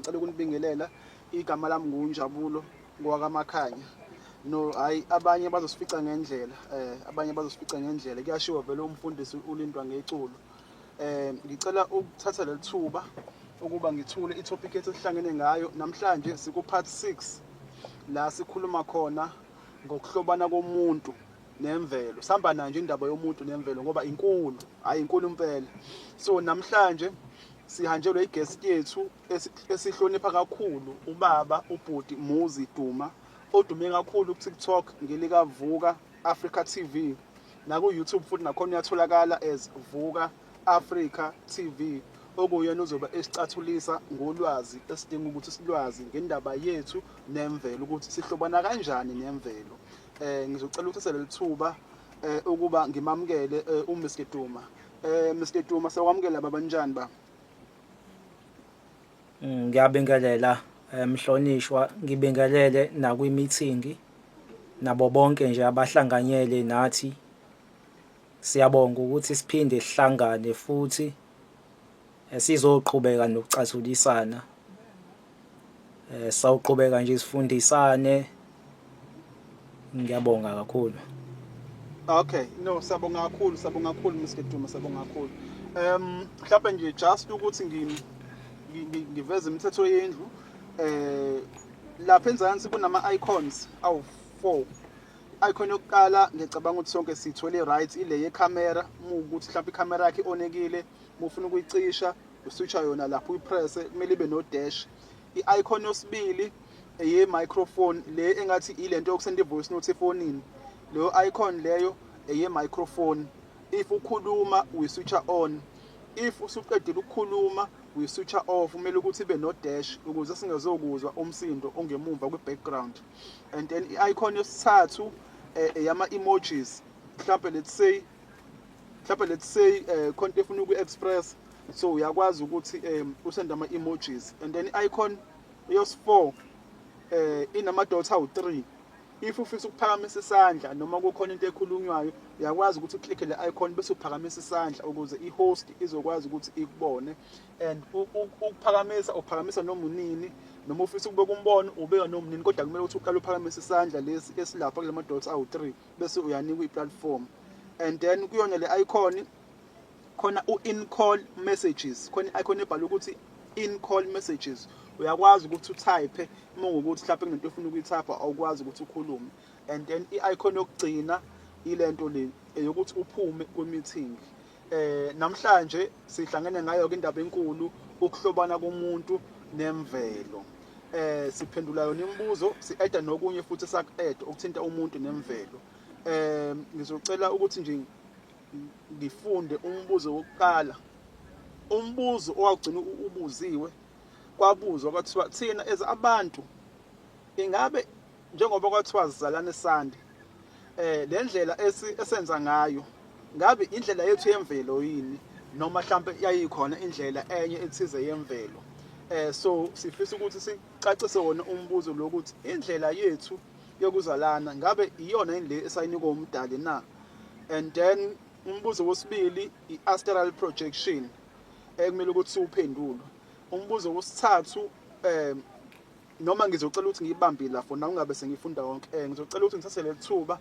Ngicela ukunibingelela. Igama lami nguNjabulo ngowakaMakhanya. No, hayi, abanye bazosifica ngendlela, abanye bazosifica ngendlela. Kuyashiwo vele umfundisi ulindwa ngeculo. Ngicela ukuthatha leli thuba ukuba ngithule i-topic ethu esihlangene ngayo namhlanje. Siku part 6 la sikhuluma khona ngokuhlobana komuntu nemvelo. Sihamba nayo nje indaba yomuntu nemvelo ngoba inkulu, hayi, inkulu impela. So namhlanje sihanjelwe i-guest yethu esihlonipha kakhulu, ubaba ubhuti Muzi Duma, odume kakhulu ku-TikTok ngelika Vuka Africa TV, naku YouTube futhi nakhona uyatholakala as Vuka Africa TV, okuyena uzobe esicathulisa ngolwazi esidinga ukuthi silwazi ngendaba yethu nemvelo, ukuthi sihlobana kanjani nemvelo. Ngizocela ukuthi leli thuba ukuba ngimamukele uMr Duma. Mr Duma, siyakwamukela baba. Njani ba? Ngiyabingelela mhlonishwa, ngibingelele nakwi-meeting nabo bonke nje abahlanganyele nathi. Siyabonga ukuthi siphinde sihlangane futhi sizoqhubeka nokucathulisana. Sawuqhubeka nje sifundisane. Ngiyabonga kakhulu. Okay, no, siyabonga kakhulu, siyabonga kakhulu Mr Duma, siyabonga kakhulu. Mhlawumbe nje just ukuthi ngiveze imithetho yendlu. Lapha enzansi kunama icons awu4. Icon yokuqala, ngiyacabanga ukuthi sonke sithole right, ile yekhamera. Uma ukuthi mhlawumbe ikhamera yakhe ionekile, ufuna ukuyicisha, uswitcha yona lapho, uyipress, kumele ibe no dash. I-icon yosibili eye microphone, le engathi ilento yokusenda i-voice note efonini. Leyo icon leyo eye microphone. If ukhuluma, uyiswitcha on. If usuqedile ukukhuluma, uyiswitcha off. Kumele ukuthi ibe no dash ukuze singezokuzwa umsindo ongemumva kwi-background. And then i-icon yosithathu eyama emojis. Mhlawumbe let's say khona into efuna uku-express, so uyakwazi ukuthi usend ama emojis. And then i-icon yos4 inama dots awu3. If ufisa ukuphakamisa isandla noma kukhona into ekhulunywayo, uyakwazi ukuthi uclicke le icon bese uphakamisa isandla ukuze i-host izokwazi ukuthi ikubone. And ukuphakamisa, uphakamisa noma unini, noma ufisa ukubeka umbono, ubeka noma unini, kodwa kumele ukuthi uqale uphakamise isandla lesi esilapha kulama dots awu3, bese uyanikwa i-platform. And then kuyona le icon khona u-in call messages, khona i-icon ebhalwe ukuthi in call messages. Uyakwazi ukuthi utype uma ngukuthi mhlawumbe kunento ofuna ukuyithapha, awukwazi ukuthi ukhulume. And then i-icon yokugcina ilento le eyokuthi uphume kwi-meeting. Namhlanje sihlangene ngayo ke indaba enkulu, ukuhlobana komuntu nemvelo. Siphendula yona imibuzo, si-add nokunye futhi saku-add okuthinta umuntu nemvelo. Ngizocela ukuthi nje ngifunde umbuzo wokuqala, umbuzo owagcina ubuziwe. Kwabuzwa kwathiwa, thina as abantu, ingabe njengoba kwathiwa sizalane sande, le ndlela esenza ngayo ngabe indlela yethu yemvelo yini, noma mhlambe yayikhona indlela enye ethize yemvelo? So sifisa ukuthi sicacise wona umbuzo lokuthi indlela yethu yokuzalana ngabe iyona yini le esayinikwa umdali na? And then umbuzo wesibili, i-astral projection, ekumele ukuthi siwuphendule. Umbuzo wesithathu, noma ngizocela ukuthi ngiyibambile la for now, ungabe sengifunda wonke. Ngizocela ukuthi ngithathe leli thuba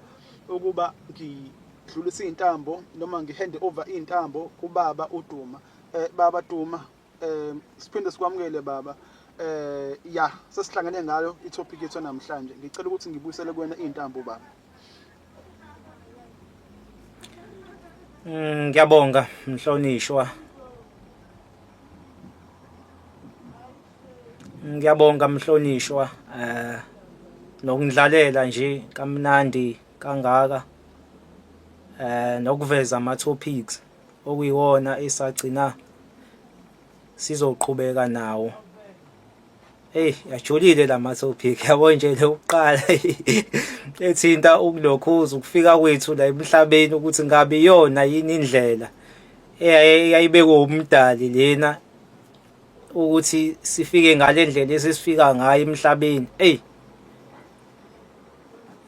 ukuba ngidlulise iy'ntambo noma ngihande over iy'ntambo kubaba uDuma. Baba Duma, siphinde sikwamukele baba. Ya, sesihlangene ngayo i-topic yethu namhlanje. Ngicela ukuthi ngibuyisele kuwena iy'ntambo, baba. Ngiyabonga mhlonishwa. Ngiyabonga mhlonishwa nokundlalela nje kamnandi kangaka, nokuveza ama topics okuyiwona esagcina sizoqhubeka nawo. Hey, yajulile lama topic, yabo nje lokuqala ethinta ukulokhuza ukufika kwethu la emhlabeni, ukuthi ngabe iyona yini indlela eyayibekwe umdali lena ukuthi sifike ngale ndlela esifika ngayo emhlabeni. Hey,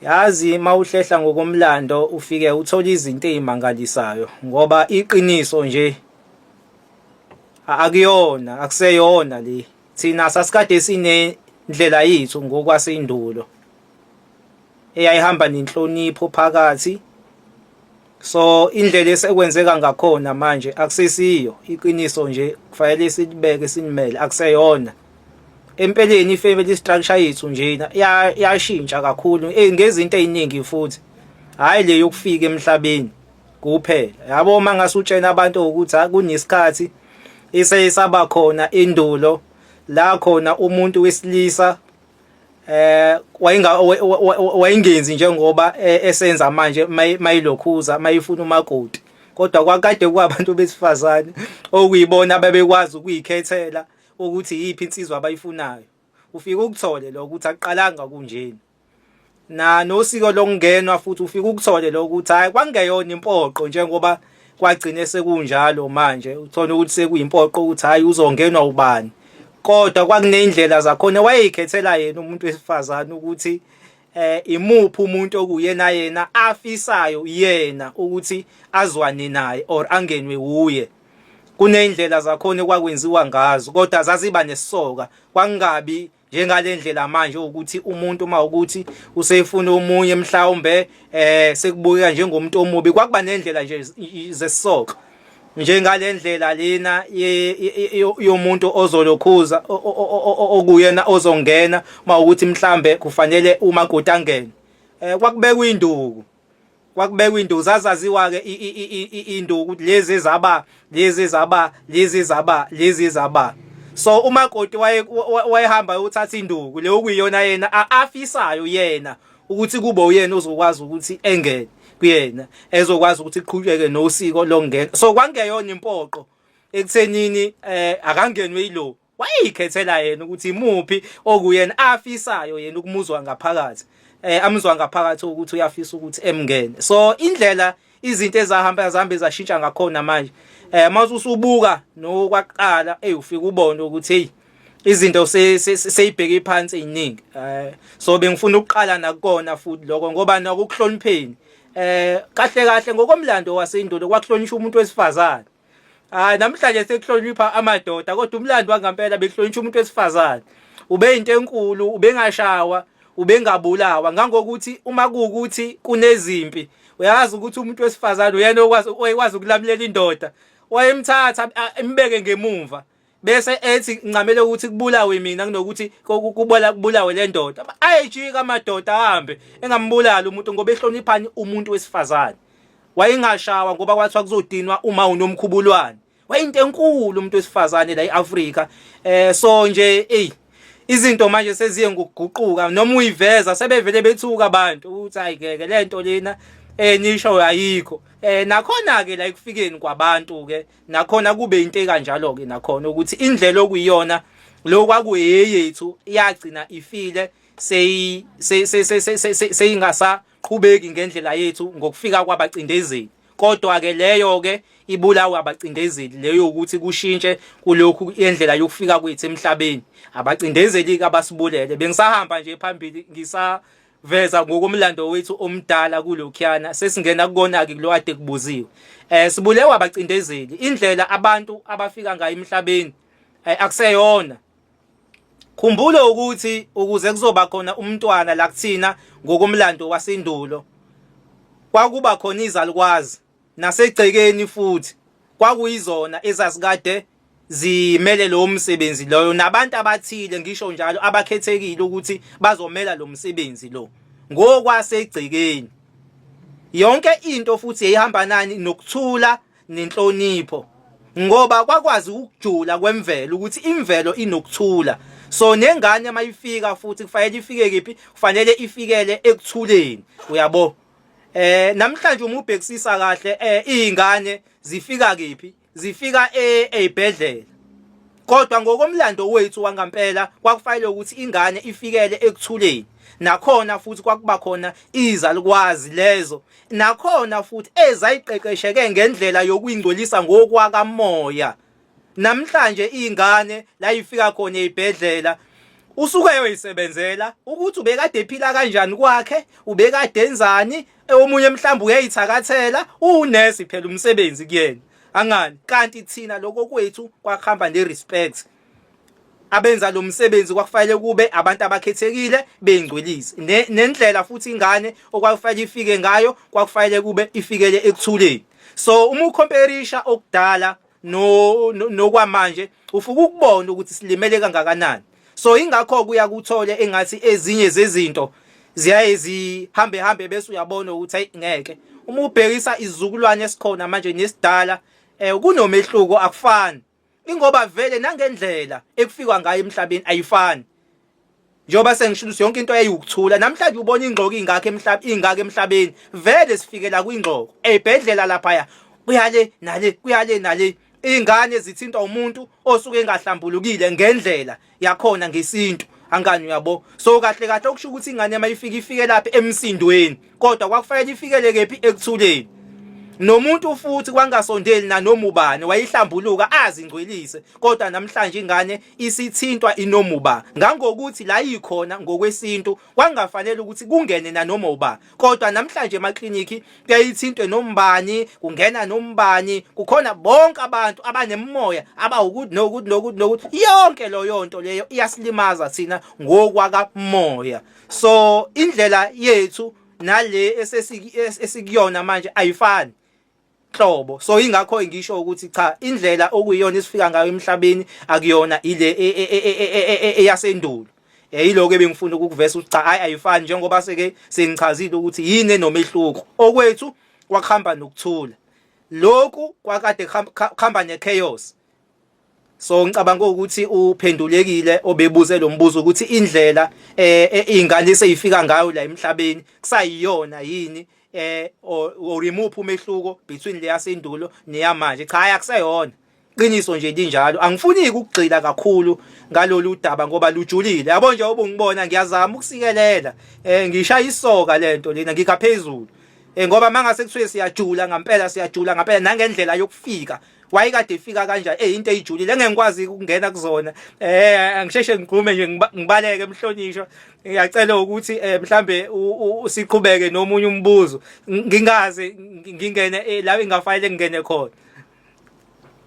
yazi mawuhlehla ngokomlando ufike uthola izinto ezimangalisayo, ngoba iqiniso nje akuyona, akuseyona le. Thina sasikade sinendlela yethu ngokwasendulo eyayihamba nenhlonipho phakathi. So indlela esekwenzeka ngakhona manje akusesiyo iqiniso nje, kufanele silibeke sinimele, akuseyona. Empeleni i-family structure yethu njena yashintsha kakhulu ngezinto eziningi futhi, hhayi le yokufika emhlabeni kuphela. Yabo uma ngase utshena abantu ukuthi kunesikhathi esesaba khona endulo la khona umuntu wesilisa wayengenzi njengoba esenza manje mayilokhuza mayifuna umakoti, kodwa kwakade kwabantu besifazane okuyibona ababekwazi ukuyikhethela ukuthi iyiphi insizwa abayifunayo. Ufike ukuthole lokho ukuthi akuqalanga kunjena. Na nosiko lokungenwa futhi ufike ukuthole lokho ukuthi hayi kwangeyona impoqo njengoba kwagcine sekunjalo manje, uthola ukuthi sekuyimpoqo ukuthi hayi uzongenwa ubani. Kodwa kwakuneyindlela zakhona wayeyikhethela yena umuntu wesifazane ukuthi imuphi umuntu okuyena yena afisayo yena ukuthi azwane naye or angenwe wuye. Kuneyindlela zakhona okwakwenziwa ngazo, kodwa zaziba nesisoka, kwakungabi njengale ndlela manje ukuthi umuntu uma ukuthi usefuna omunye mhlawumbe sekubukeka njengomuntu omubi. Kwakuba nendlela nje zesisoka njengale ndlela lena yomuntu ozolokhuza okuyena ozongena uma ukuthi mhlambe kufanele umakoti angene, kwakubekwa induku, kwakubekwa induku, zazaziwa-ke induku ukuthi lezi ezaba, lezi ezaba, lezi ezaba, lezi ezaba. So umakoti wayehamba ayothatha induku le okuyiyona yena afisayo yena ukuthi kube uyena ozokwazi ukuthi engene kuyena, ezokwazi ukuthi kuqhubeke nosiko lokungena. So kwangeyona impoqo ekuthenini akangenwe yilo, wayeyikhethela yena ukuthi imuphi okuyena afisayo yena ukumuzwa ngaphakathi, amuzwa ngaphakathi ukuthi uyafisa ukuthi emngene. So indlela izinto ezahamba zihamba zashintsha ngakhona manje, mase usubuka nokwaqala, ey ufika ubone ukuthi hey izinto seyibheke phansi eziningi. So bengifuna ukuqala nakukona futhi lokho, ngoba nakukuhlonipheni kahle kahle ngokomlando wasendulo kwakuhlonishwa umuntu wesifazane. Hayi namhlanje sekuhlonipha amadoda, kodwa umlando wangampela bekuhlonishwa umuntu wesifazane. Ube into enkulu, ubengashawa, ubengabulawa, ngangokuthi uma kuwukuthi kunezimpi, uyazi ukuthi umuntu wesifazane uyena okwazi oyikwazi ukulamulela indoda. Wayemthatha imbeke ngemumva bese ethi ncamele ukuthi kubulawe mina kunokuthi kubulawe le ndoda. Ayejika amadoda ahambe engambulali umuntu ngoba ehloniphani umuntu wesifazane. Wayengashawa ngoba kwathiwa kuzodinwa uma unomkhubulwane. Wayinto enkulu umuntu wesifazane la eAfrika. So nje ey izinto manje seziye ngokuguquka, noma uyiveza sebevele bethuka abantu ukuthi hayi ngeke lento lena nisho ayikho. Nakhona ke la ekufikeni kwabantu ke nakhona kube into ekanjalo ke nakhona ukuthi indlela okuyiyona lokwakuye yethu iyagcina ifile, seyi seyingasaqhubeki ngendlela yethu ngokufika kwabacindezeli. Kodwa ke leyo ke ibulawa abacindezeli leyo ukuthi kushintshe kulokhu indlela yokufika kwethu emhlabeni, abacindezeli ke abasibulele. Bengisahamba nje phambili ngisaveza ngokomlando wethu omdala kulokhuyana, sesingena kukona ke kulo kade kubuziwe. Sibulewa abacindezeli, indlela abantu abafika ngayo emhlabeni akuseyona. Khumbula ukuthi ukuze kuzoba khona umntwana la kuthina ngokomlando wasendulo kwakuba khona izalukwazi nasegcekeni, futhi kwakuyizona ezasikade zimele lowo msebenzi loyo, nabantu abathile ngisho njalo abakhethekile ukuthi bazomela lo msebenzi lo ngokwasegcekeni. Yonke into futhi yayihamba nani nokuthula nenhlonipho, ngoba kwakwazi ukujula kwemvelo ukuthi imvelo inokuthula. So nengane mayifika futhi kufanele ifike kephi? Kufanele ifikele ekuthuleni, uyabo. Namhlanje uma ubhekisisa kahle izingane zifika kephi? Zifika ezibhedlela. Kodwa ngokomlando wethu wangampela kwakufanele ukuthi ingane ifikele ekuthuleni. Nakhona futhi kwakuba khona izalukwazi lezo, nakhona futhi ezayiqeqesheke ngendlela yokuyingcwelisa ngokwakamoya. Namhlanje ingane la ifika khona ezibhedlela usuke eyoyisebenzela ukuthi ubekade ephila kanjani kwakhe, ubekade enzani, omunye mhlawumbe uyayithakathela, unesi phela umsebenzi kuyena angani. Kanti thina lokho kwethu kwakuhamba ne-respect. Abenza lo msebenzi kwakufanele kube abantu abakhethekile bengcwelise. Nendlela futhi ingane okwakufanele ifike ngayo kwakufanele kube ifikele ekuthuleni. So uma ukhomperisha okudala no nokwamanje ufuka ukubona ukuthi silimele kangakanani. So ingakho kuya kuthole engathi ezinye zezinto ziyaye zihambe hambe bese uyabona ukuthi ayi ngeke. Uma ubhekisa izizukulwane esikhona manje nesidala kunomehluko akufani. Ingoba vele nangendlela ekufikwa ngayo emhlabeni ayifani. Njengoba sengishilo ukuthi yonke into yayiwukuthula namhlanje ubona ingxoko ingakho emhlabeni ingaka emhlabeni vele sifikela kwingxoko ezibhedlela laphaya kuyale nale kuyale nale ingane zithintwa umuntu osuke engahlambulukile ngendlela yakhona ngesintu angani uyabo so kahle kahle okusho ukuthi ingane mayifika ifike lapha emsindweni kodwa kwakufanele ifikele kephi ekuthuleni nomuntu futhi kwangasondeli nanoma ubani wayihlambuluka azingcwelise kodwa namhlanje ingane isithintwa inomuba ngangokuthi la ikhona ngokwesintu kwangafanele ukuthi kungene nanoma uba kodwa namhlanje emaklinikhi kuyayithintwe nombani kungena nombani kukhona bonke abantu abanemimoya abawukuthi nokuthi nokuthi nokuthi yonke leyo nto leyo iyasilimaza thina ngokwakamoya so indlela yethu nale esesikuyona manje ayifani nhlobo so ingakho ngisho ukuthi cha indlela okuyiyona esifika ngayo emhlabeni akuyona ile e, e, e, eyasendulo yiloko ebengifuna ukukuvesa ukuthi cha hayi ayifani njengoba seke sengichazile ukuthi yini enomehluko okwethu kwakuhamba nokuthula lokhu kwakade kuhamba nechaos So ngicabanga ukuthi uphendulekile obebuze lo mbuzo ukuthi indlela eh, eh ingane seyifika ngayo la emhlabeni kusayiyona yini eh or imuphi umehluko between le yasendulo neyamanje cha akuseyona qiniso nje linjalo angifuni ukugxila kakhulu ngalolu daba ngoba lujulile yabo nje ubungibona ngiyazama ukusikelela eh ngishaya isoka lento lena ngikhaphezulu eh ngoba mangase kuthiwe siyajula ngampela siyajula ngampela nangendlela yokufika wayekade efika kanjani eh into ejulile engengikwazi ukungena kuzona eh angisheshe ngigqume nje ngibaleke emhlonishwa ngiyacela ukuthi eh mhlambe usiqhubeke nomunye umbuzo ngingaze ngingene eh, la engafanele ngingene khona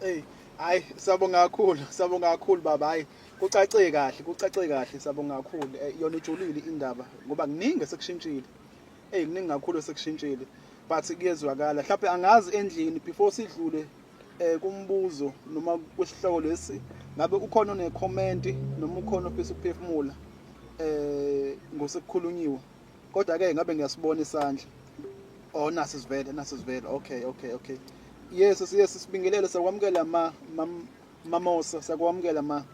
hey hayi siyabonga kakhulu siyabonga kakhulu baba hayi kucace kahle kucace kahle siyabonga kakhulu eh, yona ijulile indaba ngoba kuningi esekushintshile Ey kuningi kakhulu esekushintshile but kuyezwakala mhlawumbe angazi endlini before sidlule eh kumbuzo noma kwisihloko lesi ngabe ukhona one comment noma ukhona ofisa ukuphefumula eh ngosekukhulunyiwe kodwa ke ngabe ngiyasibona isandla oh nasi sivele nasi sivele okay okay okay yes yes sibingelele sakwamukela ma mamosa sakwamukela ma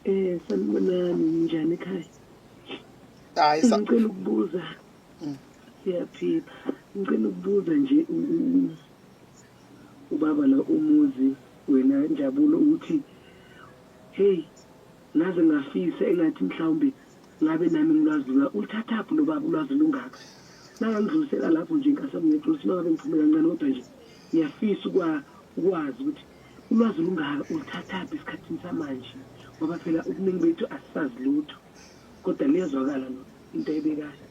Eh sanibonani ninjani ekhaya? Hayi sa Ngicela ukubuza. Siyaphila. Ngicela ukubuza nje ubaba la umuzi wena Njabulo ukuthi hey ngaze ngafisa engathi mhlawumbe ngabe nami ngilwazi lula ulithathaphi lo baba ulwazi lungaka nangangidlulisela lapho nje nkasami ngiyaxolisa uma ngabe ngiphume kancane kodwa nje ngiyafisa ukwazi ukuthi Ulwazi olungaka uluthathaphi esikhathini samanje ngoba phela ubuningi bethu asisazi lutho kodwa liyazwakala no into ayibekayo.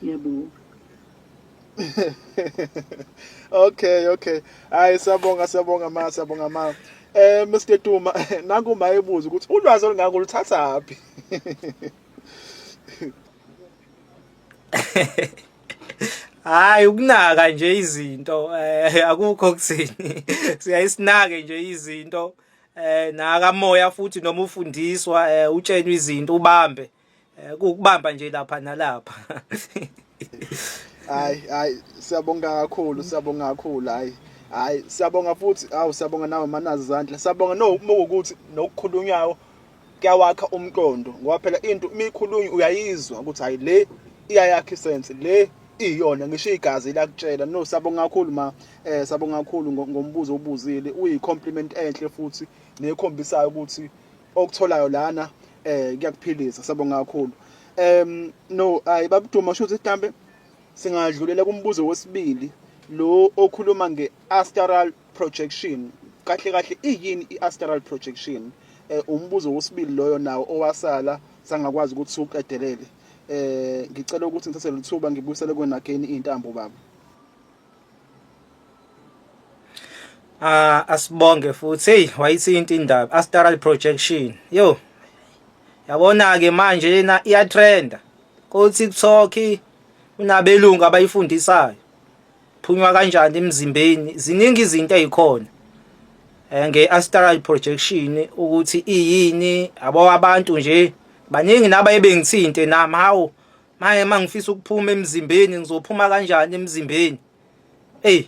Ngiyabonga. Okay okay hayi siyabonga siyabonga ma siyabonga ma eh Mr Duma nangu ma ebuza ukuthi ulwazi olungaka uluthathaphi Hayi ukunaka nje izinto eh akukho kuthini siyayisinake nje izinto eh nakamoya futhi noma ufundiswa eh utshenwe izinto ubambe eh, ukubamba nje lapha nalapha hayi hayi siyabonga kakhulu siyabonga kakhulu hayi hayi siyabonga futhi awu siyabonga nawe manazi izandla siyabonga no ukuthi nokukhulunywayo kuyawakha umqondo ngoba phela into uma ikhulunywa uyayizwa ukuthi hayi le iyayakha isense le iyona ngisho igazi lakutshela no sabonga kakhulu ma eh sabonga kakhulu ngombuzo obuzile uyi compliment enhle futhi nekhombisayo ukuthi okutholayo lana eh kuyakuphilisa sabonga kakhulu no ayi babuduma shuthi mhlambe singadlulela kumbuzo wesibili lo okhuluma nge-astral projection kahle kahle iyini i-astral projection eh umbuzo wesibili loyo nawo owasala sangakwazi ukuthi siwuqedelele eh ngicela ukuthi ngithathe lelithuba ngibuyisele kuwena again intambo baba. Ah asibonge futhi hey wayithinta indaba astral projection yo yabona ke manje lena iyatrenda ko TikTok unabelungu abayifundisayo phunywa kanjani emzimbeni ziningi izinto ezikhona eh, nge-astral projection ukuthi iyini abo abantu nje baningi nabaye bengithinte nami hawu manje mangifisa ukuphuma emzimbeni ngizophuma kanjani emzimbeni hey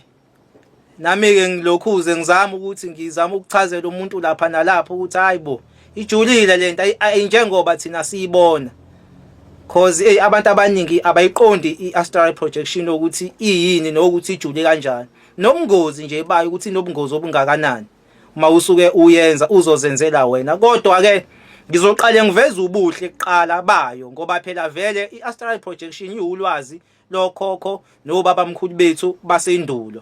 nami-ke ngilokhuze ngizama ukuthi ngizama ukuchazela umuntu lapha nalapha ukuthi hayi bo ijulile lento ayinjengoba thina siyibona cause hey abantu abaningi abayiqondi i-astral projection ukuthi iyini nokuthi ijule kanjani nobungozi nje bayo ukuthi inobungozi obungakanani uma usuke uyenza uzozenzela wena kodwa ke ngizoqale ngiveze ubuhle kuqala bayo ngoba phela vele i-astral projection iwulwazi lokhokho nobabamkhulu bethu basendulo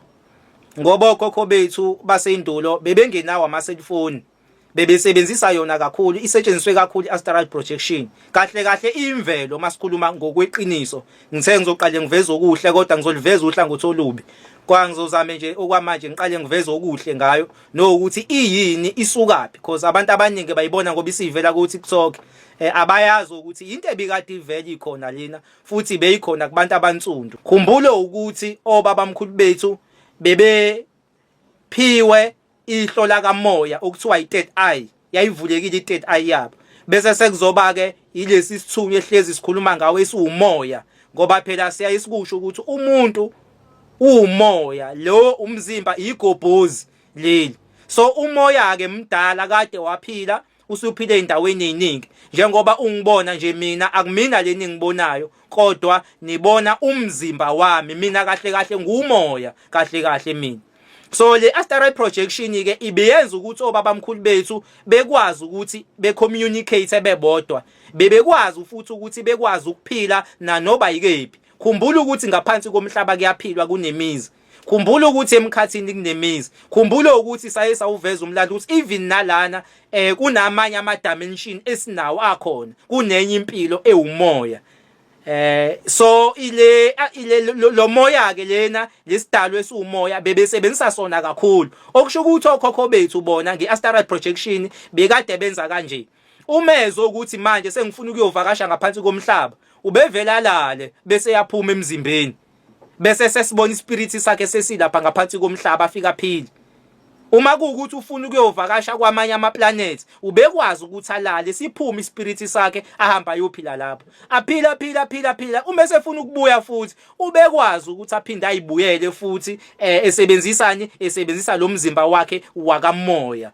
ngoba okhokho bethu basendulo bebengenawo ama-cellphone bebesebenzisa yona kakhulu isetshenziswe kakhulu i-astral projection kahle kahle imvelo masikhuluma ngokweqiniso ngithe ngizoqale ngiveze okuhle kodwa ngizoliveza uhlangothi olubi kwa ngizozame nje okwamanje ngiqale ngiveze okuhle ngayo nokuthi iyini isukaphi because abantu abaningi bayibona ngoba isivela ku TikTok eh, abayazi ukuthi into ebikade ivele ikhona lena futhi beyikhona kubantu abansundu khumbula ukuthi obabamkhulu bethu bebephiwe ihlo lakamoya okuthiwa i-third eye yayivulekile i-third eye yabo bese sekuzoba ke ilesi sithunywa ehlezi sikhuluma ngawo esiwumoya ngoba phela siyaye sikusho ukuthi umuntu uwumoya lo umzimba igobhozi leli so umoya ke mdala kade waphila usuphile endaweni eziningi njengoba ungibona nje mina akumina leni ngibonayo kodwa nibona umzimba wami mina kahle kahle ngumoya kahle kahle mina so le astral projection ke ibiyenza ukuthi obabamkhulu bethu bekwazi ukuthi becommunicate bebodwa bebekwazi futhi ukuthi bekwazi ukuphila nanoba yikephi khumbula ukuthi ngaphansi komhlaba kuyaphilwa kunemizi Khumbula ukuthi emkhathini kunemizi. Khumbula ukuthi saye sawuveza umlando ukuthi even nalana eh kunamanye ama dimension esinawo akhona. Kunenye impilo ewumoya. Eh so ile ile lo moya ke lena lesidalwe esiwumoya bebesebenzisa sona kakhulu. Okusho ukuthi okhokho bethu bona ngeastral projection bekade benza kanje. Umezwe ukuthi manje sengifuna ukuyovakasha ngaphansi komhlaba ubevela alale bese yaphuma emzimbeni. bese sesibona ispirit sakhe sesilapha ngaphansi komhlaba afika aphile uma kuwukuthi ufuna ukuyovakasha kwamanye ama-planet ubekwazi ukuthi alale siphume ispirit sakhe ahambe ayophila lapho aphila phila phila phila uma esefuna ukubuya futhi ubekwazi ukuthi aphinde ayibuyele futhi eh, esebenzisani esebenzisa lo mzimba wakhe wakamoya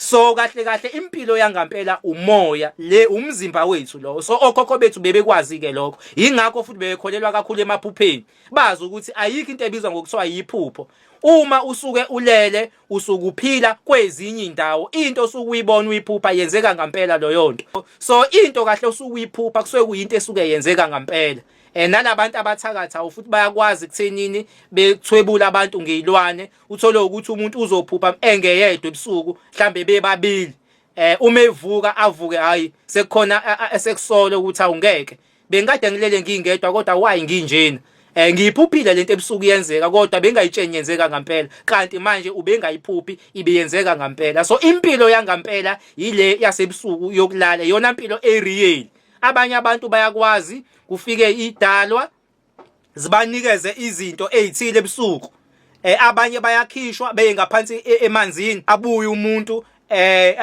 So kahle kahle impilo yangampela umoya le umzimba wethu lo. So okhokho bethu bebekwazi ke lokho. Yingakho futhi bebekholelwa kakhulu emaphupheni. Bazi ukuthi ayikho into ebizwa ngokuthiwa yiphupho. Uma usuke ulele usuke uphila kwezinye indawo into osuke uyibona uyiphupha yenzeka ngampela loyo nto. So into kahle osuke uyiphupha kusuke kuyinto esuke yenzeka ngampela. Eh nalabantu abathakatha futhi bayakwazi kuthenini bethwebula abantu ngezilwane uthole ukuthi umuntu uzophupha engeyedwa ebusuku mhlambe bebabili eh uma evuka avuke hayi sekukhona esekusola ukuthi awungeke bengikade ngilele ngingedwa kodwa why nginjena eh ngiyiphuphile lento ebusuku yenzeka kodwa bengayitsheni yenzeka ngampela kanti manje ubengayiphuphi ibiyenzeka ngampela so impilo yangampela yile yasebusuku yokulala iyona mpilo ereal abanye abantu bayakwazi kufike idalwa zibanikeze izinto ezithile ebusuku eh abanye bayakhishwa beye ngaphansi e, emanzini abuye umuntu eh,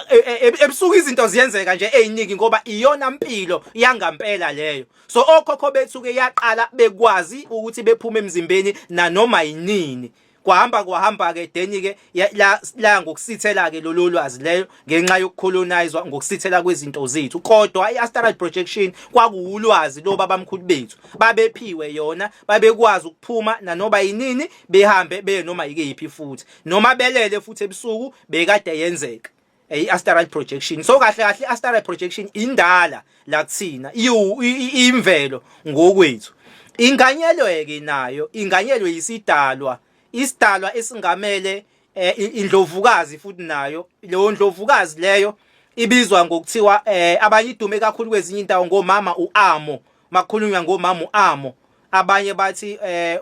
e, e, ebusuku izinto ziyenzeka nje eziningi ngoba iyona mpilo yangampela leyo so okhokho bethu ke yaqala bekwazi ukuthi bephume emzimbeni nanoma yinini kwahamba kwahamba ke then ke la la ngokusithela ke lolu lwazi leyo ngenxa yokucolonizwa ngokusithela kwezinto zethu kodwa iastral projection kwakuwulwazi lo babamkhulu bethu babephiwe yona babekwazi ukuphuma nanoba yinini behambe beye noma yikephi futhi noma belele futhi ebusuku bekade yenzeka i-astral projection so kahle kahle i-astral projection indala la kuthina imvelo ngokwethu inganyelwe ke nayo inganyelwe isidalwa isidalwa esingamele eh, indlovukazi futhi nayo leyo ndlovukazi leyo ibizwa ngokuthiwa eh, abanye idume kakhulu kwezinye indawo ngomama uAmo makhulunywa ngomama uAmo abanye bathi eh,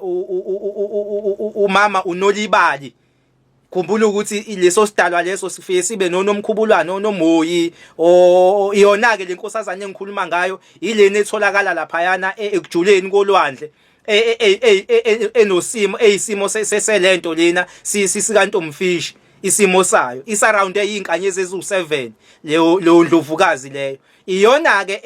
umama unolibali. Khumbula ukuthi leso sidalwa leso sifike sibe nonomkhubulwane onomoyi o iyona ke lenkosazane engikhuluma ngayo ilena etholakala laphayana ekujuleni kolwandle enosimo eyisimo seselento lena sikantomfishi isimo sayo isaround eyinkanyezi eziwu7 leyo leyo ndlovukazi leyo iyona ke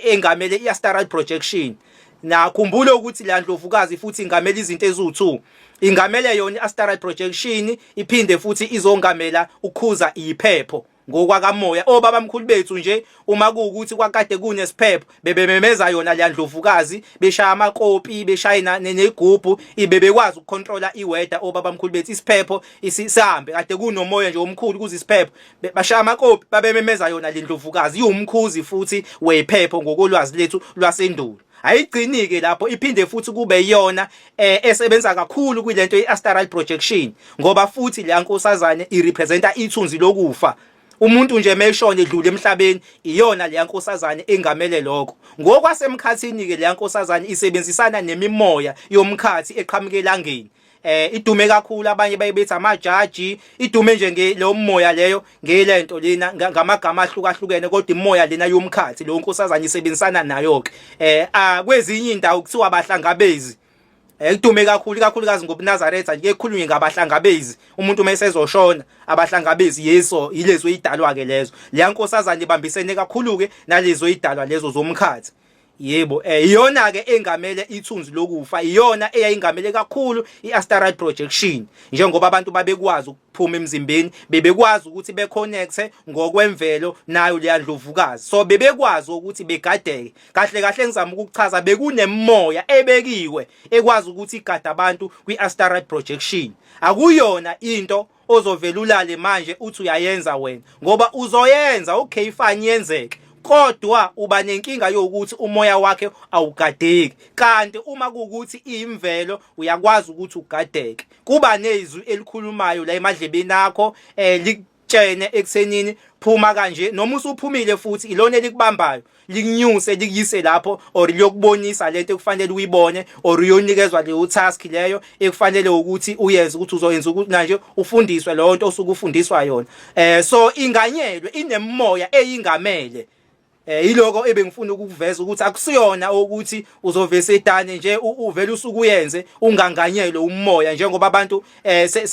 engamele iastral projection. Nakhumbula ukuthi la ndlovukazi futhi ingamele izinto eziwu2, ingamele yona iastral projection, iphinde futhi izongamela ukukhuza iphepho ngokwakamoya. Obaba mkhulu bethu nje uma kuwukuthi kwakade kunesiphepho bebememeza yona leya ndlovukazi, beshaya amakopi, beshaye negubhu, bebekwazi ukucontrola iweather obaba mkhulu bethu, isiphepho isihambe. Kade kunomoya nje omkhulu kuze isiphepho, bashaya amakopi, babememeza yona le ndlovukazi. Iwumkhuzi futhi wephepho ngokolwazi lethu lwasendulo. Ayigcini-ke lapho, iphinde futhi kube iyona esebenza kakhulu kwilento ye-astral projection, ngoba futhi leya nkosazane irepresenta ithunzi lokufa. Umuntu nje meshona edlule emhlabeni, iyona leya nkosazane engamele lokho ngokwasemkhathini-ke. Leya nkosazane isebenzisana nemimoya yomkhathi eqhamuka elangeni. Idume kakhulu, abanye baye bethi amajaji, idume nje ngelo moya leyo ngelento lena ngamagama ahlukahlukene, kodwa imoya lena yomkhathi leyo nkosazane isebenzisana nayo ke. Kwezinye indawo kuthiwa abahlangabezi. Kudume kakhulu, ikakhulukazi ngobuNazaretha nje, kukhulunywe ngabahlangabezi umuntu uma esezoshona, abahlangabezi yeso yilezo idalwa ke lezo. Leya nkosazane ibambisene kakhulu ke nalezo idalwa lezo zomkhathi. Yebo, iyona ke engamele ithunzi lokufa, iyona eyayingamele kakhulu iastral projection, njengoba abantu babekwazi ukuphuma emzimbeni, bebekwazi ukuthi beconnecte ngokwemvelo nayo leya ndlovukazi, so bebekwazi ukuthi begadeke kahle kahle. Ngizama ukukuchaza, bekunemoya ebekiwe ekwazi ukuthi igade abantu kwi-astral projection. Akuyona into ozovela ulale manje uthi uyayenza wena, ngoba uzoyenza, okay, fine, yenzeke, kodwa uba nenkinga yokuthi umoya wakhe awugadeki. Kanti uma kuwukuthi iyimvelo, uyakwazi ukuthi ugadeke, kuba nezwi elikhulumayo la emadlebeni akho, likutshene ekuthenini phuma kanje, noma usuphumile futhi ilona elikubambayo, likunyuse, likuyise lapho or liyokubonisa lento ekufanele uyibone, or uyonikezwa leyo task leyo ekufanele ukuthi uyenze, ukuthi uzoyenza ukuthi manje ufundiswe leyo nto osuke ufundiswa yona. So inganyelwe, inemoya eyingamele. Yiloko ebengifuna ukukuveza, ukuthi akusiyona ukuthi uzovese edane nje uvele usuke uyenze unganganyelwe umoya, njengoba abantu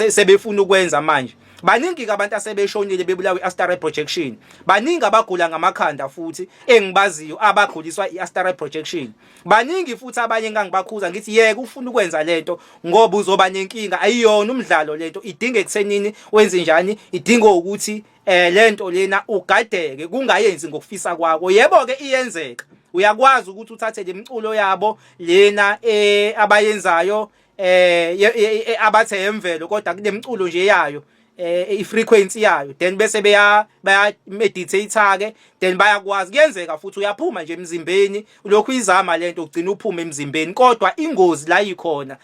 sebefuna ukwenza manje. Baningi ke abantu asebeshonile bebulawa i-astral projection, baningi abagula ngamakhanda futhi engibaziyo abaguliswa i-astral projection, baningi futhi abanye engangibakhuza ngithi yeke ufuna ukwenza lento ngoba uzoba nenkinga. Ayiyona umdlalo lento, idinga ekuthenini wenze njani, idinga ukuthi lento lena ugadeke, kungayenzi ngokufisa kwakho. Yebo ke, iyenzeka, uyakwazi ukuthi uthathe lemculo yabo lena abayenzayo, abathe emvelo, kodwa kunemculo nje yayo, i-frequency yayo, then bese baya meditate ke, then bayakwazi. Kuyenzeka futhi uyaphuma nje emzimbeni, lokhu izama lento, ugcina uphuma emzimbeni, kodwa ingozi la ikhona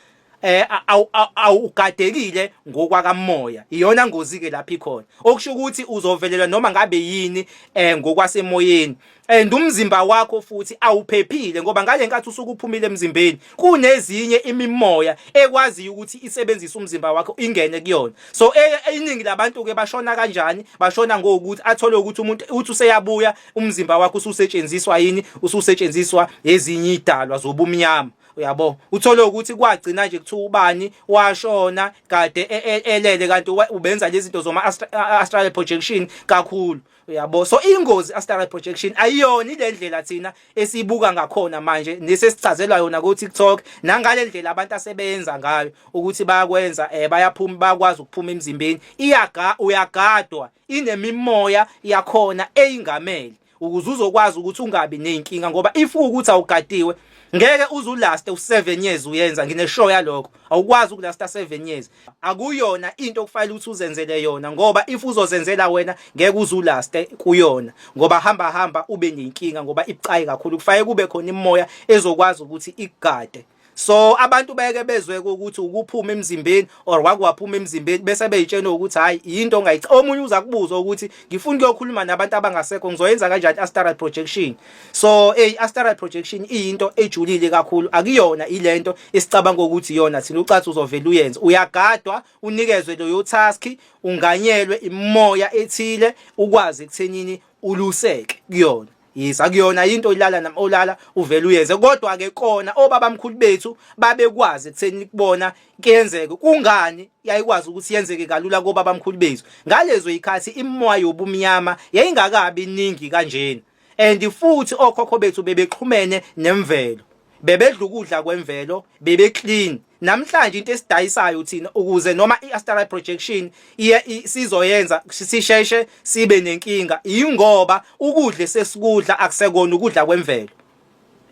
awugadekile ngokwakamoya. Iyona ngozi ke lapha ikhona, okusho ukuthi uzovelelwa noma ngabe yini ngokwasemoyeni, and umzimba wakho futhi awuphephile, ngoba ngale nkathi usuke uphumile emzimbeni kunezinye imimoya ekwaziyo ukuthi isebenzise umzimba wakho, ingene kuyona. So iningi labantu ke bashona kanjani? Bashona ngokuthi athole ukuthi umuntu uthi useyabuya, umzimba wakho ususetshenziswa yini, ususetshenziswa ezinye idalwa zobumnyama, uyabo. Uthole ukuthi kwagcina nje kuthiwa ubani washona kade elele, kanti ubenza lezi zinto zoma astral projection kakhulu, uyabo. So ingozi astral projection ayiyona ile ndlela thina esibuka ngakhona manje nesesichazelwa yona ku TikTok, nangale ndlela abantu asebenza ngayo ukuthi bayakwenza, bayaphuma, bayakwazi ukuphuma emzimbeni. Iyaga uyagadwa, inemimoya yakhona eyingamele ukuze uzokwazi ukuthi ungabi nezinkinga, ngoba if ukuthi awugadiwe ngeke uzulaste u7 years uyenza. Ngine-sure yalokho, awukwazi ukulasta 7 years. Akuyona into okufanele ukuthi uzenzele yona, ngoba if uzozenzela wena ngeke uzulaste kuyona, ngoba hamba hamba ube nenkinga, ngoba ibucayi kakhulu. Kufanele kube khona imoya ezokwazi ukuthi igade. So abantu beke bezwe ukuthi ukuphuma emzimbeni or wakwaphuma emzimbeni, bese beyitshena ukuthi hayi, into ongayicha. Omunye uza kubuza ukuthi ngifuna ukuyokhuluma nabantu abangasekho, ngizoyenza kanjani astral projection? So hey, astral projection iyinto ejulile kakhulu, akuyona ilento esicabanga ukuthi iyona thina. Ucathi uzovela uyenze, uyagadwa, unikezwe leyo task, unganyelwe imoya ethile, ukwazi ekuthenini uluseke kuyona. Yes, akuyona into ilala nam olala uvela uyenze. Kodwa ke kona obaba mkhulu bethu babekwazi ekutheni kubona kuyenzeke. Kungani yayikwazi ukuthi yenzeke kalula kobaba mkhulu bethu ngalezo ikhathi? Imoya yobumnyama yayingakabi iningi kanjena, and futhi okhokho bethu bebexhumene nemvelo, bebedla ukudla kwemvelo, bebe clean. Namhlanje into esidayisayo thina ukuze noma i-astral projection iye sizoyenza sisheshe sibe nenkinga, ingoba ukudla sesikudla akusekona ukudla kwemvelo,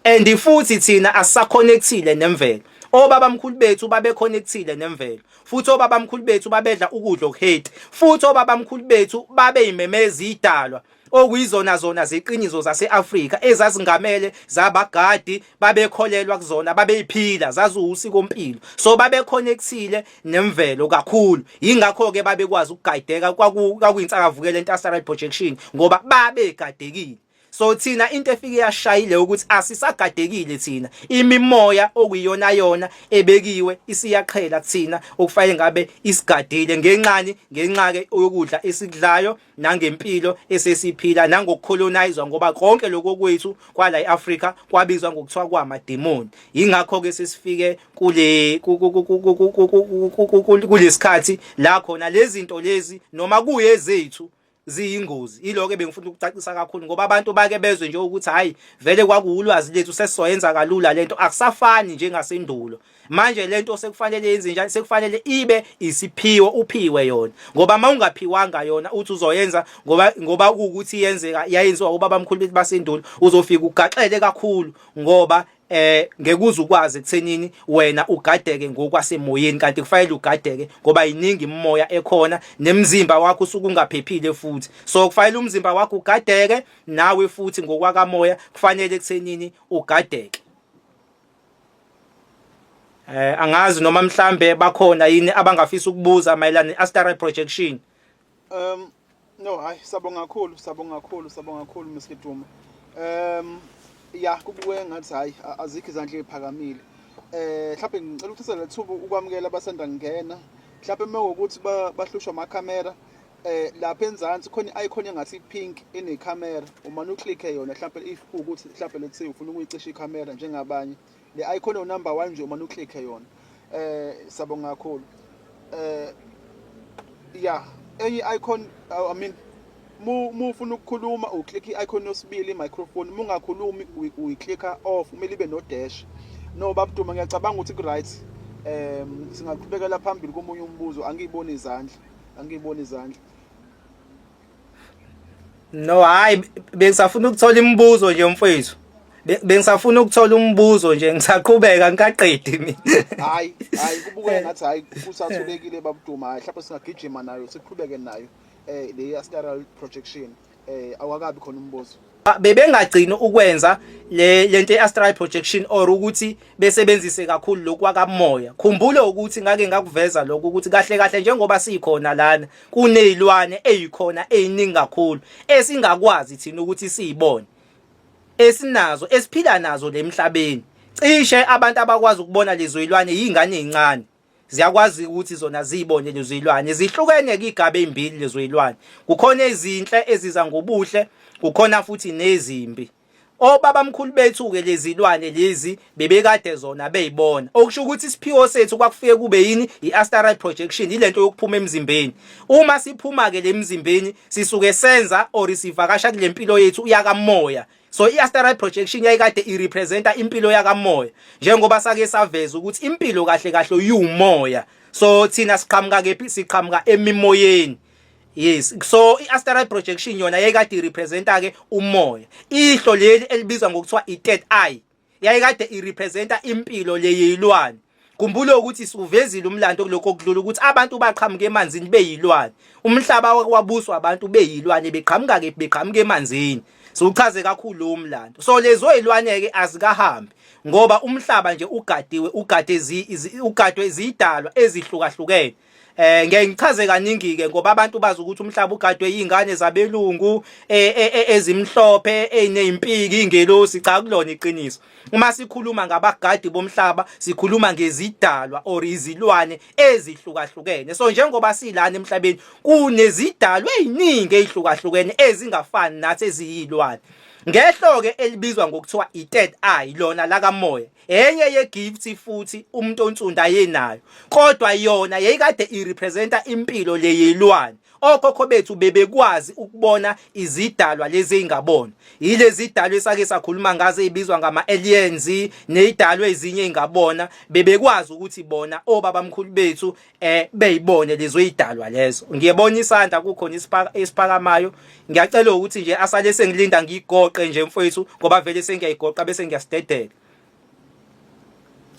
and futhi thina asisaconnectile nemvelo. Obaba mkhulu bethu babeconnectile nemvelo, futhi obaba mkhulu bethu babedla ukudla okuhealthy, futhi obaba mkhulu bethu babeyimemeza idalwa okuyizona zona zeqiniso zase-Afrika ezazingamele zabagadi, babekholelwa kuzona, babeyiphila, zaziwusikompilo. So babeconnectile nemvelo kakhulu, yingakho-ke babekwazi ukugayideka. Kwakuyinsakavukela into astral projection ngoba babegadekile. So thina into efike yashayile ukuthi asisagadekile thina, imimoya okuyiyona yona ebekiwe isiyaqhela kuthina, okufanele ngabe isigadile, ngenxani? Ngenxa ke yokudla esikudlayo nangempilo esesiphila nangokucolonizwa, ngoba konke lokho kwethu kwala eAfrika kwabizwa ngokuthiwa kwamademoni. Ingakho ke sesifike kule kulesikhathi la khona lezi zinto lezi noma kuyezethu ziyingozi. Iloko ebengifuna ukucacisa kakhulu, ngoba abantu bake bezwe nje ukuthi hayi, vele kwakuwulwazi lethu, sesizoyenza kalula lento. Akusafani njengasendulo manje. Lento sekufanele yenze njani? Sekufanele ibe isiphiwo, uphiwe yona, ngoba mawungaphiwanga yona uthi uzoyenza ngoba ukuthi yenzeka, yayenziwa ubaba mkhulu bethu basendulo, uzofika ugaxele kakhulu, ngoba ngeke uze ukwazi ekuthenini wena ugadeke ngokwasemoyeni, kanti kufanele ugadeke ngoba iningi imimoya ekhona, nemzimba wakho usuke ungaphephile futhi. So kufanele umzimba wakho ugadeke nawe futhi ngokwakamoya, kufanele ekuthenini ugadeke. Angazi noma mhlambe bakhona yini abangafisa ukubuza mayelana ne-astral projection. No, hayi, sabonga kakhulu, sabonga kakhulu, sabonga kakhulu, Mr Duma. Ya, kubuke ngathi hayi, azikho izandla eziphakamile. Mhlawumbe ngicela ukuthatha lethuba ukwamukela abasanda kungena. Mhlawumbe mewukuthi bahlushwa amakhamera, lapha enzansi khona i-icon engathi pink enekhamera, uma uclicke yona, mhlawumbe if ukuthi mhlawumbe let's say ufuna ukuyicisha ikhamera njengabanye, le icon yo number 1 nje, uma uclicke yona. Sabonga kakhulu. Ya, enye icon, I mean, mu ufuna ukukhuluma uclick i-icon yosibili, i-microphone. Mungakhulumi uyiclicka off, kumele ibe no dash. No, babuduma, ngiyacabanga ukuthi ku right. Singaqhubekela phambili komunye umbuzo. Angiyiboni izandla, angiyiboni izandla. No, hayi, bengisafuna ukuthola imibuzo nje, mfowethu. Bengisafuna ukuthola umbuzo nje, ngisaqhubeka, ngikaqedi mina. Hayi, hayi, kubukeka ngathi hayi, kusathulekile, babuduma. Hayi, mhlawumbe singagijima nayo, siqhubeke nayo le astral projection. Awakabi khona umbuzo. Bebengagcini ukwenza le lento ye-astral projection or ukuthi besebenzise kakhulu lokhu kwakamoya. Khumbula ukuthi ngake ngakuveza lokhu ukuthi kahle kahle njengoba sikhona lana kunezilwane ezikhona eziningi kakhulu esingakwazi thina ukuthi siyibone, esinazo, esiphila nazo lemhlabeni. Cishe abantu abakwazi ukubona lezo zilwane yingane ezincane, ziyakwazi ukuthi zona ziyibone lezo zilwane. Zihlukene ke igaba ezimbili lezo zilwane, kukhona ezinhle eziza ngobuhle, kukhona futhi nezimbi. Obaba mkhulu bethu ke lezi lwane lezi bebekade zona beyibona, okusho ukuthi isiphiwo sethu kwakufike kube yini? I-astral projection, ilento yokuphuma emzimbeni. Uma siphuma ke lemzimbeni sisuke senza or sivakasha kule mpilo yethu yakamoya. So i-astral projection yayikade irepresenta impilo yakamoya, njengoba sake saveza ukuthi impilo kahle kahle uyumoya. So thina siqhamuka kephi? Siqhamuka emimoyeni. Yes, so i-astral projection yona yayikade irepresenta ke umoya. Ihlo leli elibizwa ngokuthiwa i-third eye yayikade irepresenta impilo leyilwane. Khumbula ukuthi siwuvezile umlando kulokho okudlula ukuthi abantu baqhamuka emanzini beyilwane. Umhlaba wabuswa abantu beyilwane beqhamuka kephi beqhamuka emanzini. Siwuchaze kakhulu lowo mlando. So lezo zilwane ke azikahambi ngoba umhlaba nje ugadiwe ugade ugadwe izidalwa ezihlukahlukene. Eh ngeke ngichaze kaningi ke ngoba abantu bazi ukuthi umhlaba ugadwe izingane zabelungu eh, eh, eh, ezimhlophe ezinezimpiki ingelosi cha kulona iqiniso. Uma sikhuluma ngabagadi bomhlaba sikhuluma ngezidalwa or izilwane ezihlukahlukene. So njengoba silana emhlabeni kunezidalwa eziningi ezihlukahlukene ezingafani nathi eziyilwane. Ngehlo ke elibizwa ngokuthiwa i-third eye lona lakamoya enye ye-gift futhi umuntu onsundu ayenayo kodwa yona yayikade irepresenta impilo leyilwane okhokho bethu bebekwazi ukubona izidalwa lezi ezingabona yilezi idalwa esake sakhuluma ngazo ezibizwa ngama-aliens nezidalwa ezinye ezingabona bebekwazi ukuthi bona obabamkhulu bethu eh beyibone lezo idalwa lezo ngiyebona isandla kukhona isiphakamayo ngiyacela ukuthi nje asale sengilinda ngigoqe nje mfowethu ngoba vele sengiyayigoqa bese ngiyasidedela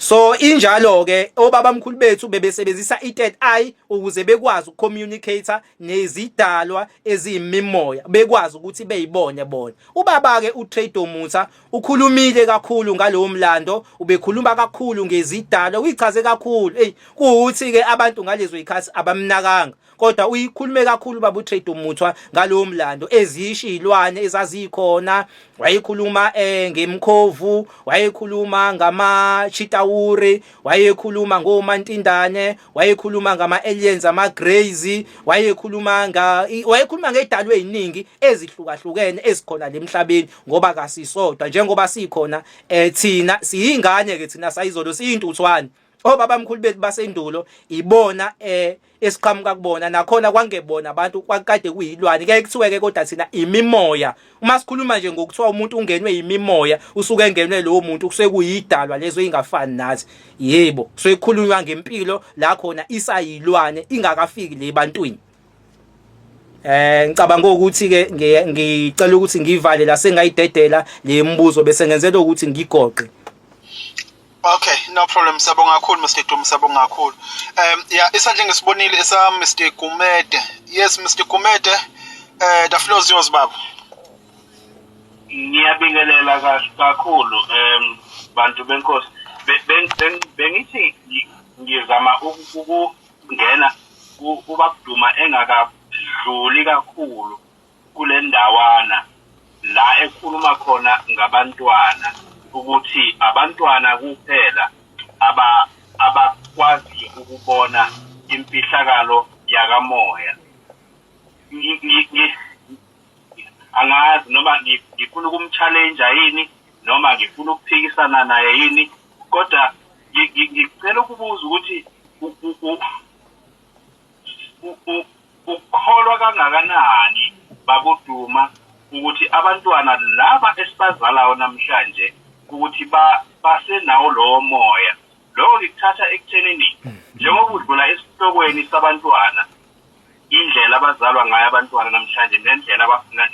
so injalo ke obaba mkhulu bethu bebesebenzisa i-third eye ukuze bekwazi ukucommunicate nezidalwa eziyimimoya bekwazi ukuthi beyibone bona ubaba ke uTrade Mutha Ukhulumile kakhulu ngalowo mlando, ubekhuluma kakhulu ngezidalwa, uyichaze kakhulu. Ey, kuwuthi ke abantu ngalezo zikhathi abamnakanga. Kodwa uyikhulume kakhulu baba uTrade Muthwa ngalowo mlando, ezisho izilwane ezazikhona, wayekhuluma eh ngemkhovu, wayekhuluma ngama chitawuri, wayekhuluma ngomantindane, wayekhuluma ngama aliens, ama greys, wayekhuluma nga wayekhuluma ngezidalwa eziningi ezihlukahlukene ezikhona lemhlabeni ngoba kasisodwa njengoba sikhona eh thina siyingane ke thina sayizolo siyintuthwane obaba mkhulu bethu basendulo ibona eh esiqhamuka kubona nakhona kwangebona abantu kwakade kuyilwane ke kuthiwe ke kodwa thina imimoya uma sikhuluma nje ngokuthiwa umuntu ungenwe yimimoya usuke engenwe lowo muntu kusuke kuyidalwa lezo ingafani nathi yebo kusuke kukhulunywa ngempilo la khona isayilwane ingakafiki le bantwini Eh ngicabanga ukuthi ke ngicela ukuthi ngivale la sengayidedela le mbuzo bese ngenzela ukuthi ngigoqe. Okay, no problem. Siyabonga kakhulu Mr Dumi, siyabonga kakhulu. Yeah, isandla engisibonile esa Mr Gumede. Yes, Mr Gumede. The floor is yours baba. Ngiyabingelela kakhulu bantu benkosi. Bengithi ngizama ukungena ubabduma engakadluli kakhulu kule ndawana la ekhuluma khona ngabantwana ukuthi abantwana kuphela aba abakwazi ukubona imfihlakalo yakamoya angazi noma ngifuna ukumchallenge yini noma ngifuna ukuphikisana naye yini kodwa ngicela ukubuza ukuthi ukholwa kangakanani babuduma ukuthi abantwana laba esibazalayo namhlanje ukuthi basenawo lowo moya lokho ngikuthatha ekuthenini njengoba udlula esihlokweni sabantwana indlela abazalwa ngayo abantwana namhlanje nendlela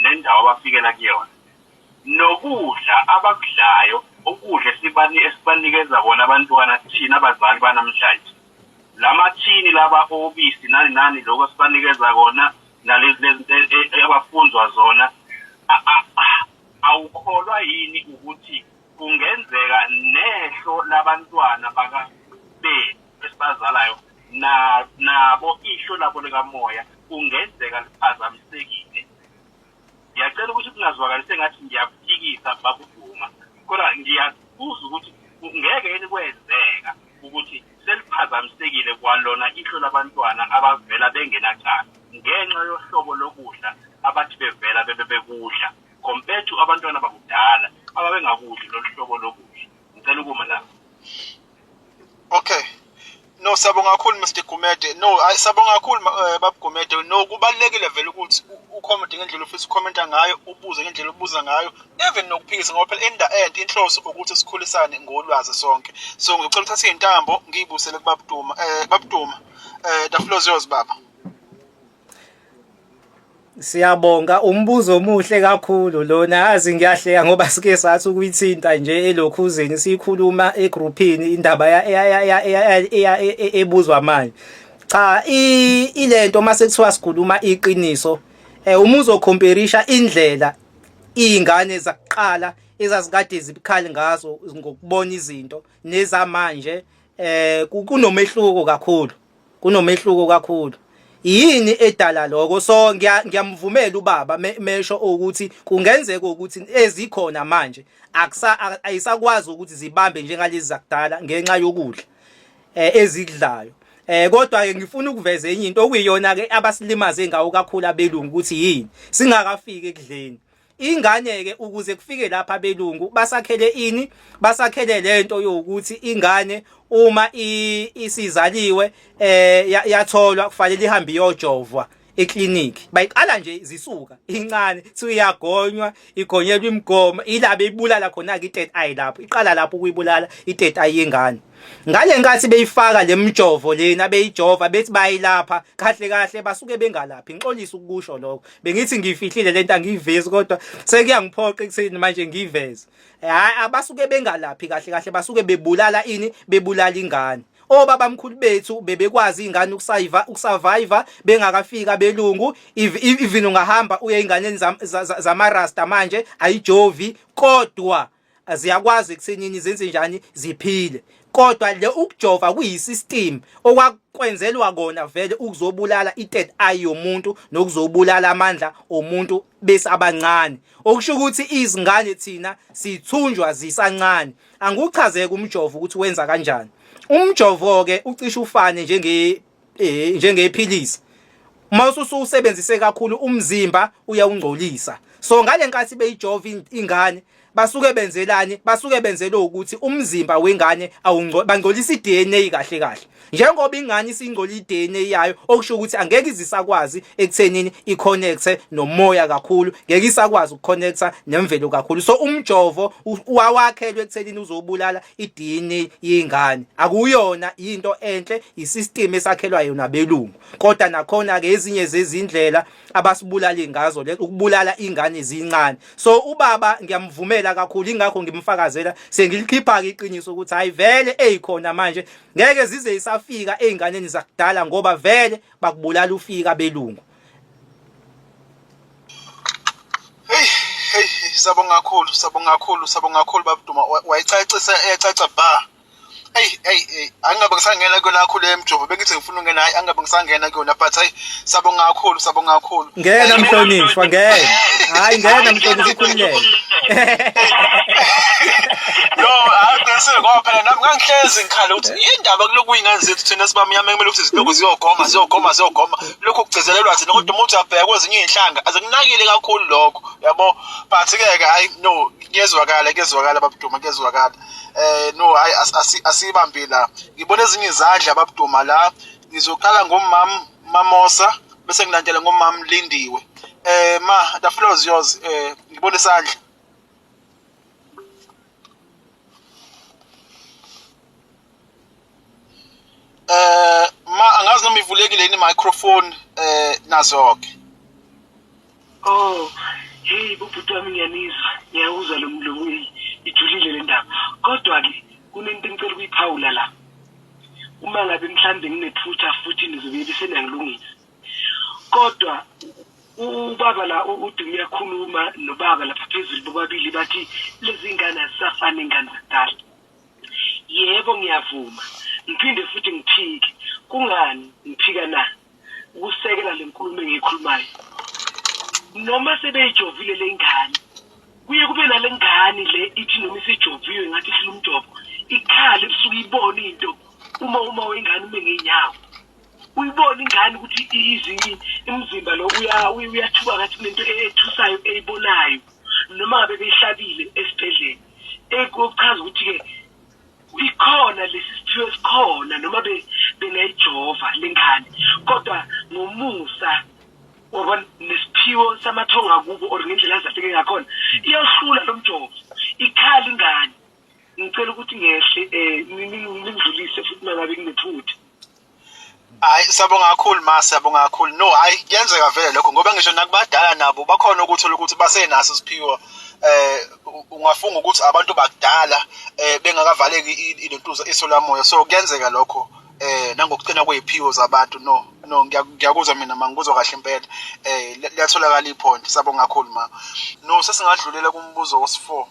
nendawo abafikela kuyona nokudla abakudlayo ukudla esibani esibanikeza kona abantwana thina abazali banamhlanje lamathini laba obisi nani nani lokho sibanikeza kona nalezi lezinto e, e, abafunzwa zona awukholwa yini ukuthi kungenzeka nehlo labantwana baka bethu esibazalayo na nabo ihlo labo likamoya kungenzeka liphazamisekile ngiyacela ukuthi kungazwakali sengathi ngiyakuphikisa bakuduma kodwa ngiyabuza ukuthi ngeke yini kwenzeka ukuthi seliphazamisekile kwalona ihlo labantwana abavela bengenacala ngenxa yohlobo lokudla abathi bevela bebe bekudla compared to abantwana bakudala ababengakudli lolu hlobo lokudla ngicela ukuma la Okay. No siyabonga kakhulu Mr Gumede. No, hayi siyabonga kakhulu eh, Bab Gumede. No kubalekile vele ukuthi ucomment ngendlela ofisa ucomment ngayo, ubuze ngendlela obuza ngayo, even nokuphikisa ngoba phela in the end inhloso ukuthi sikhulisane ngolwazi sonke. So ngicela uthathe izintambo ngiyibusele kuBab Duma. Eh Bab Duma. Eh the floor is yours baba. Siyabonga, umbuzo omuhle kakhulu lona. Yazi ngiyahleka ngoba sike sathi ukuyithinta nje elokhuzeni siyikhuluma egruphini indaba ebuzwa manje. Cha, ilento mase kuthiwa sikhuluma iqiniso, uma uzokhomperisha indlela izingane zakuqala ezazikade zibukhali ngazo ngokubona izinto nezamanje, kunomehluko kakhulu, kunomehluko kakhulu. Yini edala lokho? So ngiyamvumela ubaba mesho ukuthi kungenzeka ukuthi ezikhona manje akusa ayisakwazi ukuthi zibambe njengalezi zakudala ngenxa yokudla ezidlayo. Kodwa ke ngifuna ukuveza enye into okuyiyona ke abasilimaze ngawo kakhulu abelungu, ukuthi yini singakafiki ekudleni ingane ke ukuze kufike lapha abelungu basakhele ini, basakhele lento yokuthi ingane uma isizaliwe yatholwa kufanele ihambe iyojovwa eclinic. Bayiqala nje zisuka incane, kuthiwa iyagonywa, igonyelwa imigomo, ila beyibulala khona ke i-third eye lapho, iqala lapho ukuyibulala i-third eye yengane. Ngale nkathi beyifaka lemjovo lena beyijova bethi bayilapha, kahle kahle basuke bengalaphi. Ngixolisa ukusho lokho, bengithi ngiyifihlile lento angiyivezi, kodwa sekuyangiphoqa ekutheni manje ngiyiveze. Hayi, abasuke bengalaphi, kahle kahle basuke bebulala ini, bebulala ingane. Obabamkhulu bethu bebekwazi ingane ukusayiva, ukusurvive bengakafika belungu. Even ungahamba uye inganeni zamarasta manje ayijovi, kodwa ziyakwazi ekuthenini zenze njani ziphile. Kodwa le ukujova kuyisystem okwakwenzelwa kona vele ukuzobulala i-third eye yomuntu nokuzobulala amandla omuntu bese abancane, okusho ukuthi izingane thina sithunjwa zisancane. Anguchazeke umjovo ukuthi wenza kanjani. Umjovo ke ucishe ufane njenge njengephilisi, uma ususewusebenzise kakhulu umzimba uyawungcolisa. So ngale nkathi beyijova ingane basuke benzelani? Basuke benzele ukuthi umzimba wengane bangcolisa iDNA kahle kahle. Njengoba ingane isingcola iDNA yayo, okusho ukuthi angeke izisakwazi ekuthenini iconnecte nomoya kakhulu, ngeke isakwazi ukuconnecta nemvelo kakhulu. So umjovo wawakhelwe ekuthenini uzobulala iDNA yengane. Akuyona into enhle, isystem esakhelwa yona belungu. Kodwa nakhona ke ezinye zezindlela abasibulali ngazo le ukubulala ingane zincane. So ubaba ngiyamvumela kakhulu, ingakho ngimfakazela sengilikhipha ke iqiniso ukuthi hayi vele eyikhona manje ngeke zize isafika ezinganeni zakudala, ngoba vele bakubulala ufika belungu. Hey hey, sabonga kakhulu, sabonga kakhulu, sabonga kakhulu babuduma, wayicacisa eyacaca ba. Hey hey hey, angabe ngisangena kuyona kakhulu emjovo, bengithi ngifuna ukungena, hayi angabe ngisangena kuyona, but hayi sabonga kakhulu, sabonga kakhulu. Ngena mhlonishwa, ngena. Hayi ngena mhlonishwa, ukhululeke. No, hayi qinisile, ngoba phela nami ngangihlezi ngikhala ukuthi yindaba kulokhu kuyingane zethu thina sibamnyama kumele ukuthi zilokhu ziyogoma ziyogoma ziyogoma, lokhu kugcizelelwa thina, kodwa uma uthi uyabheka kwezinye iy'nhlanga azikunakile kakhulu lokho, yabo. But-ke ke hayi no, kuyezwakala, kuyezwakala babuduma, kuyezwakala. No hayi asiyibambe la, ngibona ezinye izandla babuduma la. Ngizoqala ngomam Mamosa bese ngilandela ngomam Lindiwe. Ma, the floor is yours. Ngibona isandla. Ma, angazi noma ivulekile yini microphone, nazo ke. Oh, hey bubhuti wami, ngiyanizwa, ngiyawuzwa lo mlomo, ijulile le ndaba. Kodwa-ke kunento engicela ukuyiphawula la. Uma ngabe mhlambe nginephutha futhi nizobe seniyangilungisa. Kodwa ubaba la uDumi uyakhuluma nobaba lapha phezulu, bobabili bathi lezi ngane azisafani ingane zakudala. Yebo ngiyavuma, ngiphinde futhi ngiphike. Kungani ngiphika na? Ukusekela le nkulumo engiyikhulumayo. Noma sebeyijovile le ngane, kuye kube nale ngane le ithi noma isijoviwe ngathi ihlula umjovo, ikhale ebusuku ibone into uma wengane ume ngey'nyawo. Uyibona ingane ukuthi izinye imizimba lo uyathuka ngathi kunento ethusayo eyibonayo, noma ngabe beyihlabile esibhedlela. Ekuchaza ukuthi-ke ikhona lesi siphiwo esikhona noma bengayijova lengane, kodwa ngomusa wabona nesiphiwo samathonga kubo or ngendlela azahleke ngakhona iyohlula lo mjovo, ikhala ingane. Ngicela ukuthi ngehle ningidlulise futhi uma ngabe kunephutha. Hayi, siyabonga kakhulu ma, siyabonga kakhulu. No, hayi, kuyenzeka vele lokho ngoba ngisho nakubadala nabo bakhona ukuthola ukuthi basenaso isiphiwo. Ungafunga ukuthi abantu bakudala bengakavaleki ilentuza iso lamoya. So kuyenzeka lokho nangokuqina kweziphiwo zabantu. No, no, ngiyakuzwa mina ma, ngikuzwa kahle impela. Liyatholakala ipoint. Siyabonga kakhulu ma. No, sesingadlulela kumbuzo wesi-4.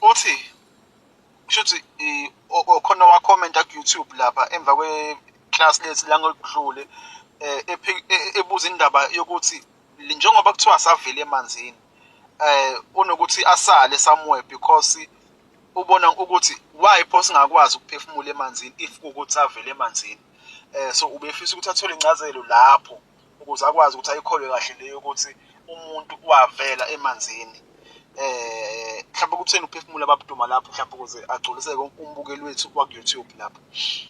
Uthi kushuthi khona wa-commenta ku-YouTube lapha emva kwe-class lethu la ngokudlule, ebuza indaba yokuthi njengoba kuthiwa savela emanzini, unokuthi asale somewhere because ubona ukuthi why pho singakwazi ukuphefumula emanzini if kuwukuthi savela emanzini. So ubefisa ukuthi athole incazelo lapho ukuze akwazi ukuthi ayikholwe kahle leyo ukuthi umuntu wavela emanzini. Mhlawumbe kutheni uphefumula babuduma lapho, mhlawumbe ukuze agculiseke umbukeli wethu waku YouTube lapho.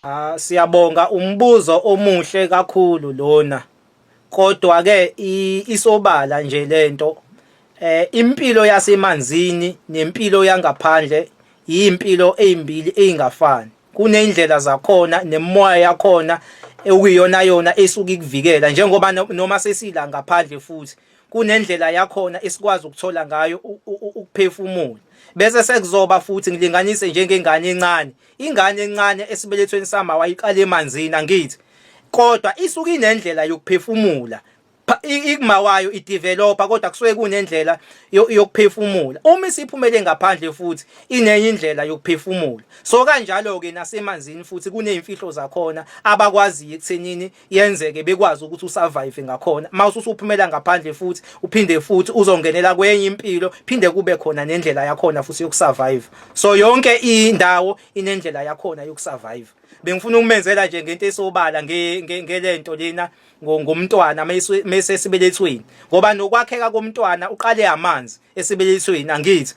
Ah, siyabonga, umbuzo omuhle kakhulu lona. Kodwa ke isobala nje lento, impilo yasemanzini nempilo yangaphandle yimpilo ezimbili ezingafani. Kunendlela zakhona nemoya yakhona okuyiyona yona esuke ikuvikela, njengoba noma sesila ngaphandle futhi kunendlela yakhona esikwazi ukuthola ngayo ukuphefumula. Bese sekuzoba futhi ngilinganise njengengane encane, ingane encane esibelethweni sama wayiqala emanzini, angithi? Kodwa isuke inendlela yokuphefumula ikuma wayo ideveloper, kodwa kusuke kunendlela yokuphefumula. Uma isiphumele ngaphandle futhi inenye indlela yokuphefumula. So kanjalo ke nasemanzini futhi kunezimfihlo zakhona abakwaziyo ekuthenini yenzeke bekwazi ukuthi usurvive ngakhona. Mase usuphumela ngaphandle futhi uphinde futhi uzongenela kwenye impilo, phinde kube khona nendlela yakhona futhi yokusurvive. So yonke indawo inendlela yakhona yokusurvive. Bengifuna ukumenzela nje ngento esobala ngelento lena ngomntwana mase esibelethweni, ngoba nokwakheka komntwana uqale amanzi esibelethweni, angithi?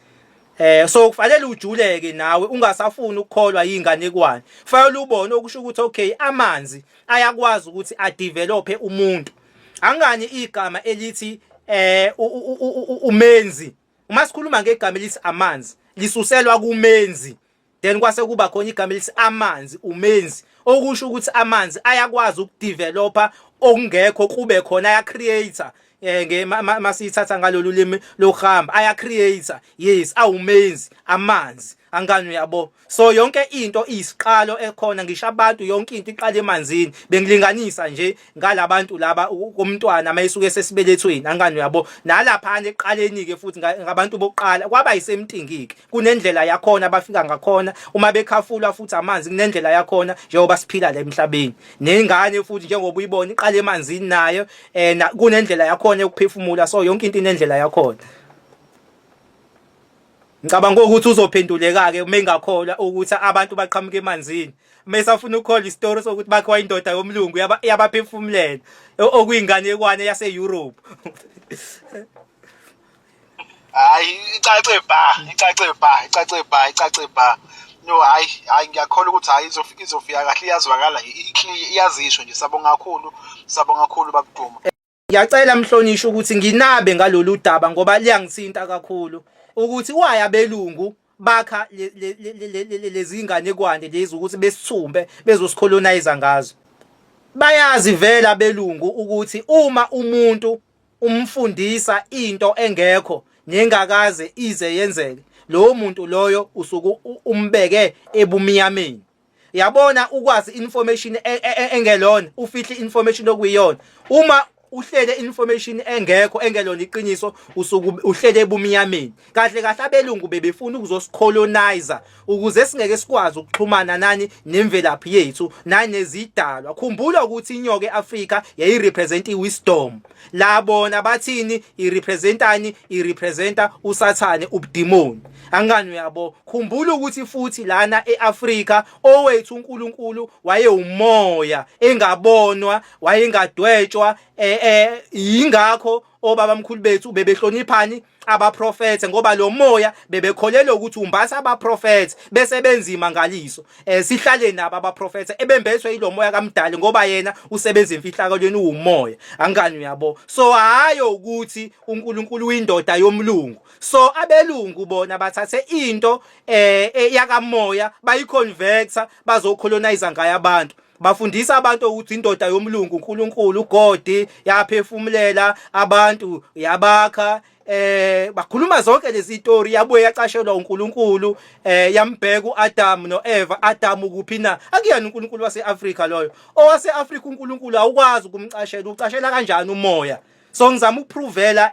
So kufanele ujuleke nawe, ungasafuni ukukholwa inganekwane. Kufanele ubone okusho ukuthi okay, amanzi ayakwazi ukuthi adevelope umuntu. Angani igama elithi umenzi, uma sikhuluma ngegama elithi amanzi lisuselwa kumenzi, then kwase kuba khona igama elithi amanzi, umenzi, okusho ukuthi amanzi ayakwazi ukudevelopa okungekho kube khona, aya creator. Nge masithatha ngalolu limi lokuhamba, aya creator, yes, awumenzi amanzi, angani uyabo? So yonke into isiqalo ekhona, ngisho abantu, yonke into iqala emanzini. Bengilinganisa nje ngalabantu laba komntwana mayisuke sesibelethweni, angani uyabo? Nalapha eqaleni ke futhi ngabantu bokuqala kwaba yisemtingi ke, kunendlela yakhona abafika ngakhona uma bekhafulwa futhi amanzi, kunendlela yakhona njengoba siphila la emhlabeni. Nengane futhi njengoba uyibona iqala emanzini nayo, kunendlela yakhona yokuphefumula. So yonke into inendlela yakhona. Ngicabanga ukuthi uzophenduleka ke uma engakholwa ukuthi abantu baqhamuka emanzini, mesafuna ukukholwa isitori sokuthi bakhiwa indoda yomlungu yabaphefumulela, okuyinganekwane yase-Europe. Hayi, icace ba, icace ba, icace ba, icace ba. No, hayi, hayi, ngiyakholwa ukuthi hayi, izofika, izofika kahle, iyazwakala, iyazisho nje. Sabonga kakhulu, sabonga kakhulu babuduma. Ngiyacela mhlonishwa ukuthi nginabe ngalolu daba ngoba liyangithinta kakhulu, ukuthi why abelungu bakha lezi nganekwane lezi ukuthi besithumbe, bezosicolonize ngazo. Bayazi vele abelungu ukuthi uma umuntu umfundisa into engekho nengakaze ize yenzeke, lowo muntu loyo usuke umbeke ebumnyameni. Yabona, ukwazi information engelona, ufihle information okuyiyona. Uma uhlele information engekho, engelona iqiniso, usuke uhlele ebumnyameni. Kahle kahle abelungu bebefuna ukuzosicolonize ukuze singeke sikwazi ukuxhumana nani nemvelaphi yethu nanezidalwa. Khumbula ukuthi inyoka eAfrika yayirepresent iwisdom, la bona bathini? Irepresentani? Irepresenta usathane, ubudimoni, angani uyabo? Khumbula ukuthi futhi lana eAfrika owethu uNkulunkulu wayewumoya engabonwa, wayengadwetshwa. Yingakho obaba mkhulu bethu bebehloniphani abaprofethe, ngoba lo moya bebekholelwa ukuthi umbatha abaprofethe bese benzima ngaliso. Sihlale nabo abaprofethe ebembethwe yilo moya kamdali, ngoba yena usebenza emfihlakalweni, uwumoya, angani uyabo? So hayo ukuthi uNkulunkulu uyindoda yomlungu. So abelungu bona bathathe into yakamoya bayiconverta, bazocolonize ngayo abantu. Bafundisa abantu ukuthi indoda yomlungu uNkulunkulu uGod yaphefumulela abantu yabakha bakhuluma zonke lezi story yabuye yacashelwa uNkulunkulu yambheka uAdam noEva. Adam ukuphi na? Akuyena uNkulunkulu waseAfrika loyo. OwaseAfrika uNkulunkulu awukwazi ukumcashela, ucashela kanjani umoya? So ngizama ukuprovela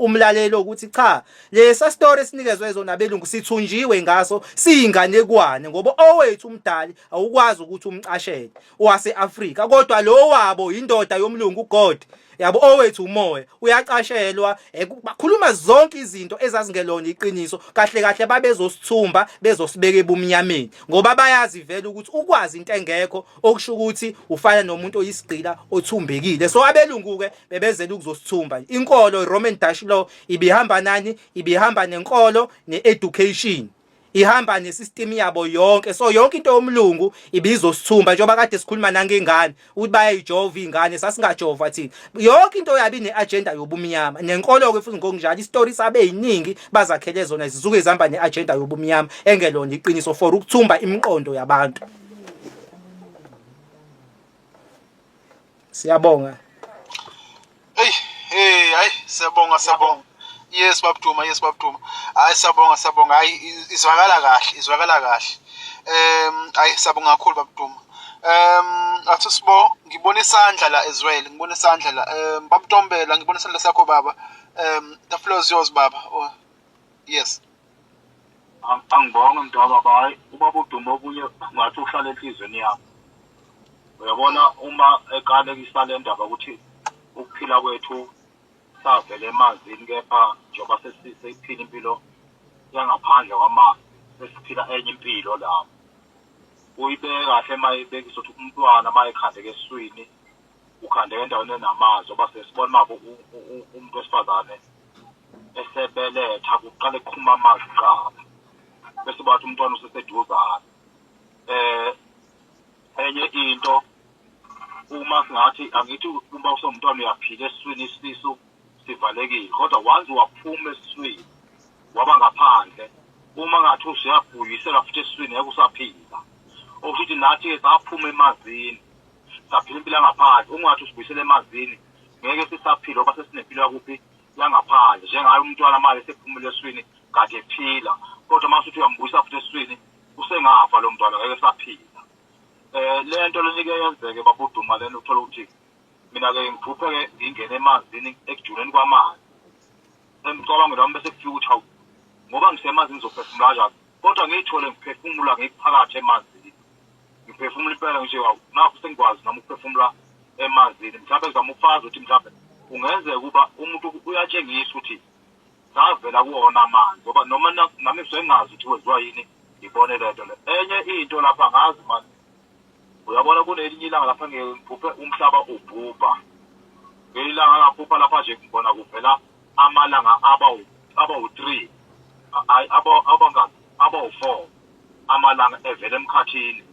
umlalelo ukuthi cha, lesa story esinikezwe zona abelungu sithunjiwe ngaso, siyinganekwane, ngoba owethu umdali awukwazi ukuthi umcashele owaseAfrika, kodwa lo wabo indoda yomlungu uGod yabo, owethu umoya uyacashelwa. Bakhuluma zonke izinto ezazingelona iqiniso. Kahle kahle babezosithumba, bezosibeka ebumnyameni, ngoba bayazi vele ukuthi ukwazi into engekho okusho ukuthi ufana nomuntu oyisigqila othumbekile. So abelungu ke bebezela ukuzosithumba. Inkolo, Roman Dutch law, ibihamba nani? Ibihamba nenkolo needucation, ihamba nesystem yabo yonke. So yonke into yomlungu ibizosithumba, njengoba kade sikhuluma nangengane ukuthi bayayijova ingane, sasingajova thina. Yonke into yabi neagenda yobumnyama, nenkolo ke futhi ngokunjalo. Istory sabe yiningi bazakhele zona zisuke zihamba neagenda yobumnyama engelona iqiniso for ukuthumba imiqondo yabantu. Siyabonga. Hey, hey, hayi, siyabonga, siyabonga. Yes babDuma, yes babDuma. Hayi, siyabonga, siyabonga. Hayi, izwakala kahle, izwakala kahle. Hayi, siyabonga kakhulu babDuma. Athi sibo ngibona isandla la as well, ngibona isandla la. BabNtombela, ngibona isandla sakho baba. The floor is yours baba. Oh, yes. Angibonge mntwababa. Hayi, ubaba uDuma, okunye ngathi uhlala enhlizweni yami. Uyabona, uma eqalekisa le ndaba ukuthi ukuphila kwethu savela emanzini, kepha njengoba sesiphila impilo yangaphandle kwamanzi, sesiphila enye impilo lapho. Uyibeke kahle uma ibekisa ukuthi umntwana uma ekhandeka esiswini ukhandeka endaweni enamanzi, ngoba sesibona uma umuntu wesifazane esebeletha kuqale kuqhuma amanzi kuqala, bese bathi umntwana useseduzane. Enye into, uma singathi, angithi uma usewumntwana uyaphila esiswini, isisu sivalekile, kodwa once waphuma esiswini waba ngaphandle, uma ngathi usuyabuyisela futhi esiswini ngeke usaphila. Okusho ukuthi nathi-ke saphuma emanzini saphila impilo yangaphandle, ungathi usibuyisele emanzini ngeke sisaphila, ngoba sesinempilo yakuphi? Yangaphandle. Njengaye umntwana manje esephumile esiswini kade ephila, kodwa uma usuthi uyambuyisa futhi esiswini usengafa lo mntwana, ngeke saphila. Le nto lenike yenzeke babuduma lena, uthola ukuthi mina ke ngiphuphe ke ngingena emanzini, ekujuleni kwamanzi. Emcabangweni wami bese kufika ukuthi hawu, ngoba ngisemanzini ngizophefumula kanjani? Kodwa ngiyithole ngiphefumula ngiphakathi emanzini, ngiphefumula impela ngisho, hawu, nakho sengikwazi nami ukuphefumula emanzini. Mhlawumbe ngizama ukufakaza ukuthi mhlawumbe kungenzeka ukuba umuntu uyatshengisa ukuthi savela kuwona amanzi, ngoba noma nami ngisuke ngingazi ukuthi kwenziwa yini ngibone le nto le. Enye into lapha, ngazi mani, uyabona kunelinye ilanga lapha ngiphuphe umhlaba ubhubha. Ngelinye ilanga ngaphupha lapha nje ngibona kuvela amalanga abawu-three, hayi, abangaki, abawu-four amalanga evela emkhathini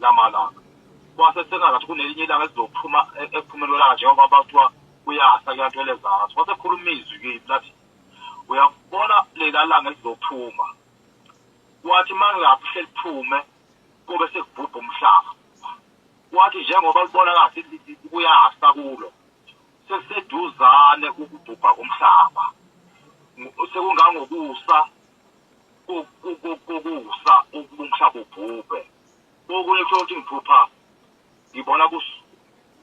lamalanga. Kwase sengathi kunelinye ilanga elizophuma ekuphumeni kwelanga, njengoba bathiwa kuyasa kuyantweleza. Kwase kukhuluma izwi kimi lathi, uyabona lela langa elizophuma, wathi mangaphi seliphume kube sekubhubha umhlaba. Wathi njengoba libona kahle kuyasa kulo, sekuseduzane ukubhubha komhlaba, sekungangokusa kokusa ukuba umhlaba ubhubhe. Okunye kusho ukuthi ngiphupha ngibona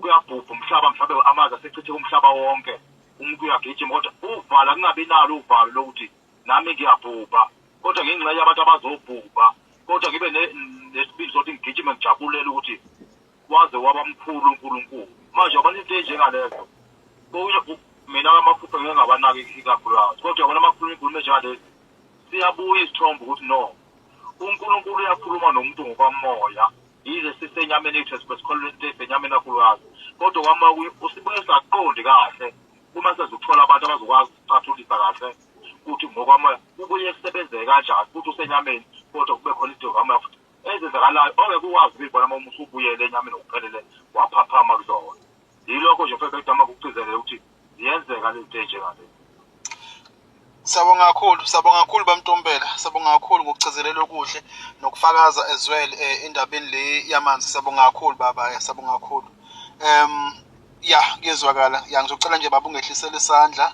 kuyabhubha umhlaba, mhlawumbe amanzi asechitheka umhlaba wonke, umuntu uyagijima kodwa uvala kungabi nalo uvalo lokuthi nami ngiyabhubha, kodwa ngingxenye abantu abazobhubha, kodwa ngibe nesibindi sokuthi ngigijime ngijabulele ukuthi waze waba mkhulu uNkulunkulu. Manje yabona into enjengalezo, kokunye mina amaphupho ngeke ngabanaki ikakhulukazi, kodwa yabona amakhuluma inkulumo enjengalezi siyabuya isithombe ukuthi no, uNkulunkulu uyakhuluma nomuntu ngokwamoya. Yize sisenyameni yethu sikholelwa into esenyameni kakhulukazi, kodwa kwamoya usibuye singaqondi kahle uma sezokuthola abantu abazokwazi ukucathulisa kahle ukuthi ngokwamoya kubuye kusebenzeke kanjani, futhi usenyameni kodwa kube khona izinto kamoya futhi ezenzakalayo ongeke ukwazi ukuyibona uma usubuyele enyameni ngokuphelele waphaphama kuzona. Yilokho nje mfethu bekudama kukucizelela ukuthi ziyenzeka lezi zinto ey'njengalezi. Siyabonga kakhulu, siyabonga kakhulu bamntombela, siyabonga kakhulu ngokuchazelela okuhle nokufakaza as well endabeni le yamanzi. Siyabonga kakhulu baba, siyabonga kakhulu. Ya, kuyezwakala. Ya, ngizocela nje baba ungehlisele isandla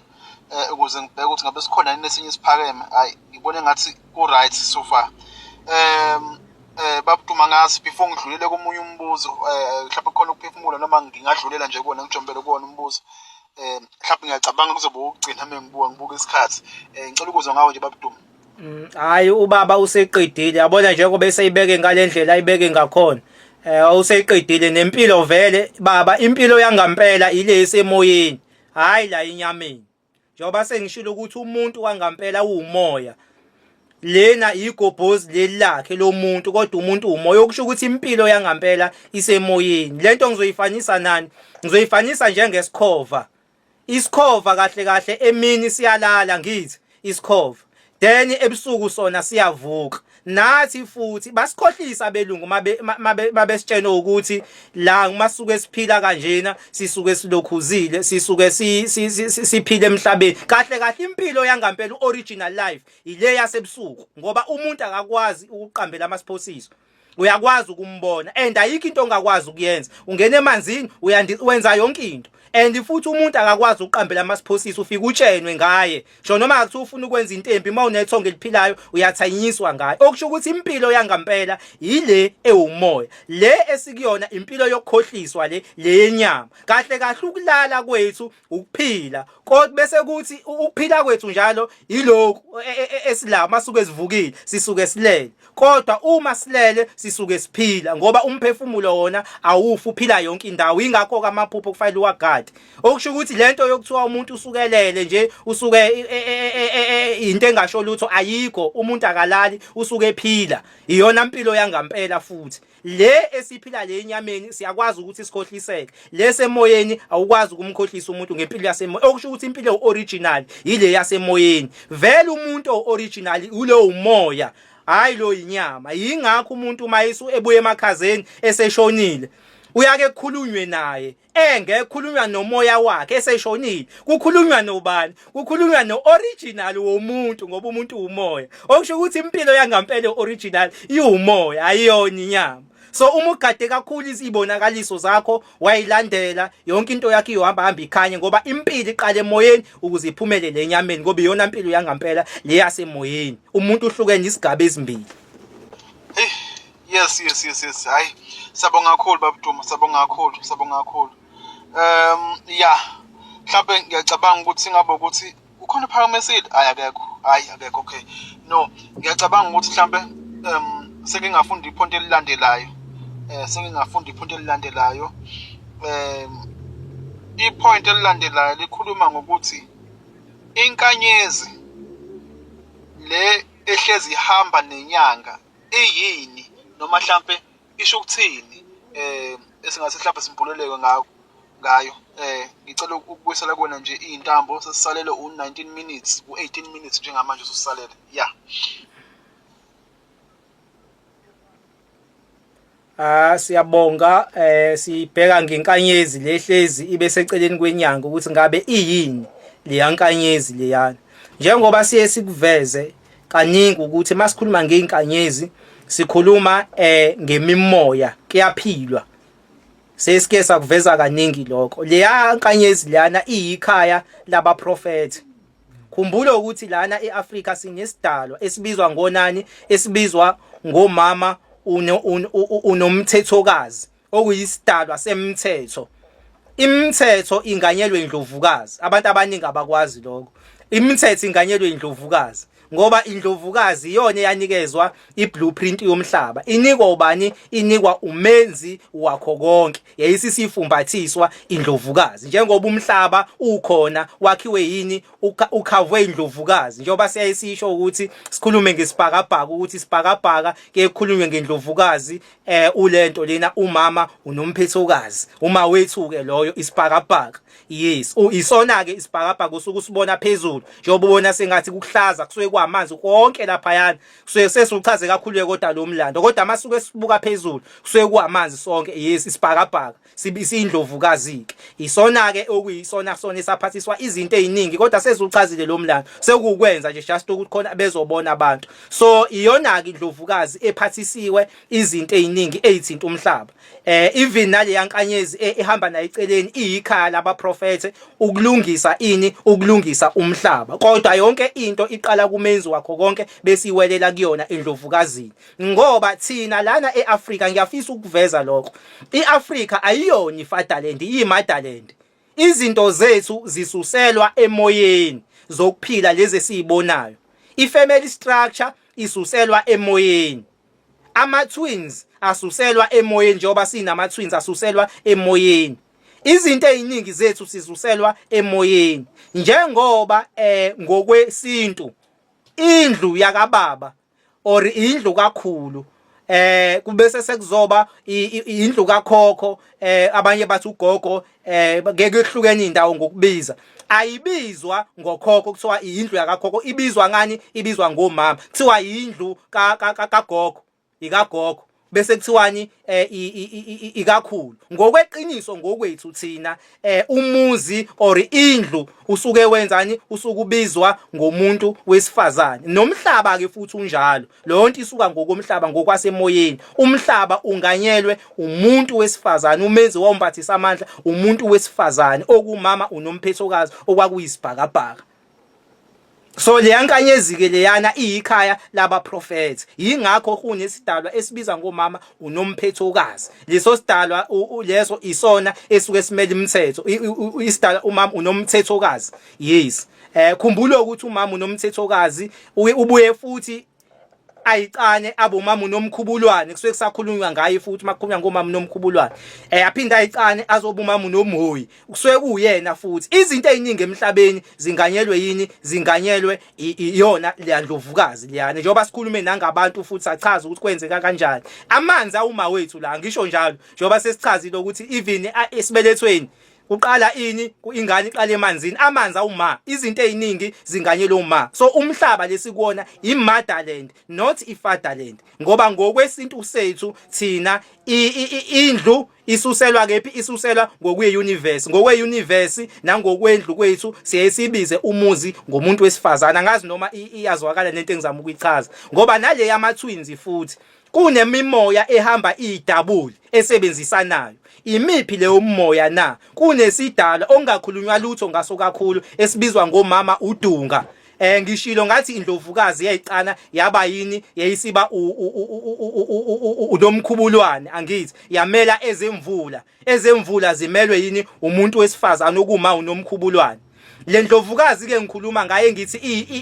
ukuze ngibheke ukuthi ngabe sikhona yini esinye isiphakeme. Hayi, ngibone ngathi ku right so far. Babuduma ngazi before ngidlulele komunye umbuzo, mhlawumbe khona ukuphefumula noma ngingadlulela nje kuwona, ngijombele kuwona umbuzo. Mhlawumbe ngiyacabanga kuzobe ukugcina uma ngibuka isikhathi. Ngicela ukuzwa ngawo nje babuduma. Hayi, ubaba useqedile, yabona, njengoba eseyibeke ngalendlela ayibeke ngakhona. Useqedile nempilo vele baba, impilo yangampela ile esemoyeni, hayi la enyameni. Njengoba sengishilo ukuthi umuntu wangampela uwumoya. Lena igobhozi leli lakhe lomuntu, kodwa umuntu umoya, okusho ukuthi impilo yangampela isemoyeni. Lento ngizoyifanisa nani? Ngizoyifanisa njengesikhova. Isikhova kahle kahle emini siyalala, ngithi isikhova, then ebusuku sona siyavuka. Nathi futhi basikhohlisa abelungu mabesitshena ukuthi la masuke siphila kanjena, sisuke silokhuzile, sisuke siphile emhlabeni. Kahle kahle impilo yangampela, original life, ile yasebusuku, ngoba umuntu akakwazi ukuqambela amasiphosiso, uyakwazi ukumbona and ayikho into ongakwazi ukuyenza. Ungena emanzini, wenza yonke into, and futhi umuntu akakwazi ukuqambela amasiphosiso, ufika utshenwe ngaye. Sho noma kuthiwa ufuna ukwenza into embi, uma unethongo eliphilayo uyathanyiswa ngayo. Okusho ukuthi impilo yangampela ile ewumoya, le esikuyona impilo yokukhohliswa, le yenyama. Kahle kahle ukulala kwethu ukuphila, kodwa bese kuthi ukuphila kwethu njalo ilokhu esila masuke sivukile, sisuke silele, kodwa uma silele sisuke siphila, ngoba umphefumulo wona awufi, uphila yonke indawo. Ingakho amaphupho kufanele uwagade. Okusho ukuthi lento yokuthiwa umuntu usukelele nje, usuke into engasho lutho, ayikho. Umuntu akalali, usuke ephila, iyona mpilo yangampela. Futhi le esiphila le enyameni siyakwazi ukuthi sikhohliseke, lesemoyeni awukwazi ukumkhohlisa umuntu ngempilo yasemoyeni. Okusho ukuthi impilo original ile yasemoyeni. Vele umuntu original ulo umoya, hayi lo inyama. Yingakho umuntu uma ebuye emakhazeni eseshonile, uyake kukhulunywe naye, engekukhulunywa nomoya wakhe eseshonile. Kukhulunywa nobani? Kukhulunywa no-original womuntu, ngoba umuntu umoya. Okusho ukuthi impilo yangampela original iwumoya, ayiyona inyama. So uma ugade kakhulu izibonakaliso zakho, wayilandela yonke into yakho, iyohamba hamba ikhanye, ngoba impilo iqala emoyeni ukuze iphumelele enyameni, ngoba iyona mpilo yangampela le yasemoyeni. Umuntu uhlukene isigaba ezimbili. Hey, yes, hayi, siyabonga kakhulu babuduma, siyabonga kakhulu, siyabonga kakhulu. Ya, mhlawumbe ngiyacabanga ukuthi ngabe ukuthi ukhona uphakamisile. Hayi, akekho, hayi, akekho. Okay, no, ngiyacabanga ukuthi mhlawumbe seke ngafunda ipoint elilandelayo, seke ngafunda ipoint elilandelayo. Ipoint elilandelayo likhuluma ngokuthi inkanyezi le ehlezi ihamba nenyanga iyini, noma mhlambe isho ukuthini, esingase mhlawumbe simbuleleke ngakho ngayo. Ngicela ukubuyisela kuwena nje iy'ntambo, sesisalele u-19 minutes, u-18 minutes njengamanje ususalele, ya. Ah, siyabonga. Sibheka ngenkanyezi lehlezi ibe seceleni kwenyanga, ukuthi ngabe iyini leya nkanyezi leyana. Njengoba siye sikuveze kaningi ukuthi masikhuluma ngeinkanyezi sikhuluma ngemimoya, kuyaphilwa. Sesike sakuveza kaningi lokho. Leya nkanyezi leyana iyikhaya labaprofethi. Khumbula ukuthi lana eAfrika sinesidalwa esibizwa ngonani, esibizwa ngomama unomthethokazi, okuyisidalwa semthetho. Imithetho inganyelwe indlovukazi. Abantu abaningi abakwazi lokho. Imithetho inganyelwe indlovukazi, ngoba indlovukazi iyona eyanikezwa iblueprint yomhlaba. Inikwa ubani? Inikwa umenzi wakho konke. Yayisisifumbathiswa indlovukazi. Njengoba umhlaba ukhona, wakhiwe yini? Ukhavwe indlovukazi. Njengoba siyayisisho ukuthi sikhulume ngesibhakabhaka, ukuthi isibhakabhaka ke kukhulunywe ngendlovukazi, ulento lena umama unomphethokazi, uma wethu ke loyo isibhakabhaka. Yes, isona ke isibhakabhaka usuke usibona phezulu, njengoba ubona sengathi kuhlaza kusuke. kwamanzi konke laphayana. Kusuke sesiwuchaze kakhulu kodwa lo mlando, kodwa masuke sibuka phezulu kusuke kuwamanzi sonke. Yes, isibhakabhaka sibisindlovukazi-ke isona-ke okuyisona sona esaphathiswa izinto ey'ningi, kodwa sesiwuchazile lo mlando, sekuwukwenza nje just ukuthi khona bezobona abantu. So iyona-ke indlovukazi ephathisiwe izinto ey'ningi ey'thinta umhlaba. Even naleya nkanyezi ehamba nayo eceleni iyikhaya labaprofethe ukulungisa ini, ukulungisa umhlaba. Kodwa yonke into iqala kumenzi wakho konke bese iwelela kuyona endlovukazini. Ngoba thina lana eAfrika, ngiyafisa ukuveza lokho, iAfrika ayiyona ifatherland, iyiMotherland. Izinto zethu zisuselwa emoyeni zokuphila lezi esizibonayo. Ifamily structure isuselwa emoyeni. Ama-twins asuselwa emoyeni, njengoba sinama-twins asuselwa emoyeni. Izinto eziningi zethu sizuselwa emoyeni. Njengoba ngokwesintu indlu yakababa or indlu kakhulu kubese sekuzoba indlu kakhokho, abanye bathi ugogo, ngeke kuhlukene indawo ngokubiza. Ayibizwa ngokhokho, kuthiwa indlu yakakhokho. Ibizwa ngani? Ibizwa ngomama, kuthiwa indlu kagogo, ikagogo, bese kuthiwani ikakhulu. Ngokweqiniso ngokwethu thina umuzi or indlu usuke wenzani? Usuke ubizwa ngomuntu wesifazane. Nomhlaba ke futhi unjalo, leyo nto isuka ngokomhlaba, ngokwasemoyeni. Umhlaba unganyelwe umuntu wesifazane, umenzi wawumbathisa amandla umuntu wesifazane, okumama unomphethokazi okwakuyisibhakabhaka. So leya nkanyezi-ke leyana iyikhaya labaprofethi, yingakho kunesidalwa esibiza ngomama unomphethokazi. Leso sidalwa leso isona esuke simele imithetho, isidalwa umama unomthethokazi. Yes, khumbula ukuthi umama unomthethokazi ubuye futhi ayicane abomama unomkhubulwane, kusuke kusakhulunywa ngaye futhi makukhulunywa ngomama unomkhubulwane. Aphinde ayicane azoba umama unomhoyi, kusuke kuyena futhi. Izinto eziningi emhlabeni zinganyelwe yini? Zinganyelwe iyona leyandlovukazi leyana. Njengoba sikhulume nangabantu futhi sachaza ukuthi kwenzeka kanjani amanzi awuma wethu la, ngisho njalo njengoba sesichazile ukuthi even esibelethweni kuqala ini, ingane iqala emanzini, amanzi awuma. Izinto eziningi zinganyelwe uma. So umhlaba lesikuwona i-motherland, not i-fatherland, ngoba ngokwesintu sethu thina indlu isuselwa kephi? Isuselwa ngokwe-universe. Ngokwe-universe nangokwendlu kwethu siye sibize umuzi ngomuntu wesifazane. Angazi noma iyazwakala lento engizama ukuyichaza, ngoba nale yama-twins futhi kunemimoya ehamba idabuli esebenzisanayo. Imiphi leyo moya na? Kunesidalwa ongakhulunywa lutho ngaso kakhulu esibizwa ngomama uDunga. Ngishilo ngathi indlovukazi yayicana yaba yini? Yayisiba unomkhubulwane, angithi yamela ezemvula. Ezemvula zimelwe yini? Umuntu wesifazane okuma unomkhubulwane. Le ndlovukazi ke ngikhuluma ngaye ngithi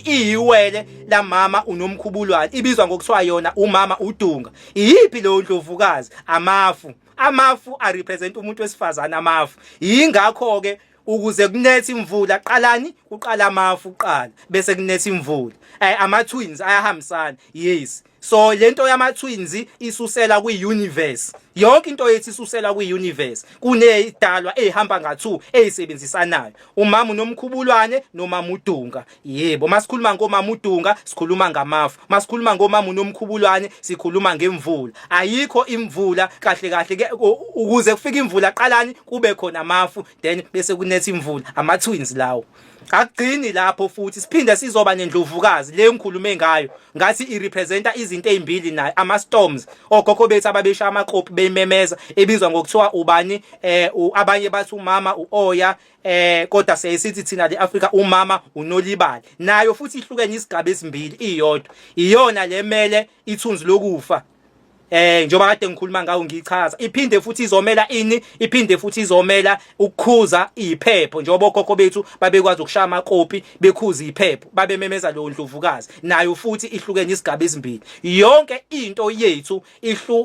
iyiwele lamama unomkhubulwane, ibizwa ngokuthiwa yona umama uDunga. Iyiphi leyo ndlovukazi? Amafu. Amafu a represent umuntu wesifazane, amafu. Yingakho ke ukuze kunethe imvula qalani kuqala amafu kuqala bese kunethe imvula. Ama twins ayahambisana. Yes, so lento yama twins isusela kwi universe. Yonke into yethu isusela kwi universe. Kunezidalwa ezihamba nga2 ezisebenzisanayo, umama unomkhubulwane nomama uDunga. Yebo, masikhuluma ngomama uDunga sikhuluma ngamafu, masikhuluma ngomama unomkhubulwane sikhuluma ngemvula. Ayikho imvula kahle kahle ke, ukuze kufike imvula qalani kube khona amafu, then bese kunetha imvula. Ama twins lawo. Akugcini lapho futhi, siphinde sizoba nendlovukazi le ngikhulume ngayo ngathi irepresenta izinto ezimbili nayo, ama storms. Okhokho bethu ababesha amakopi beyimemeza, ebizwa ngokuthiwa ubani? Abanye bathi umama uOya, kodwa siyisithi thina leAfrika umama unolibali. Nayo futhi ihlukene isigaba esimbili, iyodwa iyona lemele ithunzi lokufa, njengoba kade ngikhuluma ngawo ngichaza. Iphinde futhi izomela ini? Iphinde futhi izomela ukukhuza iphepho, njengoba okhokho bethu babekwazi ukushaya amakopi bekhuza iphepho, babememeza leyo ndlovukazi. Nayo futhi ihlukene isigaba ezimbili. Yonke into yethu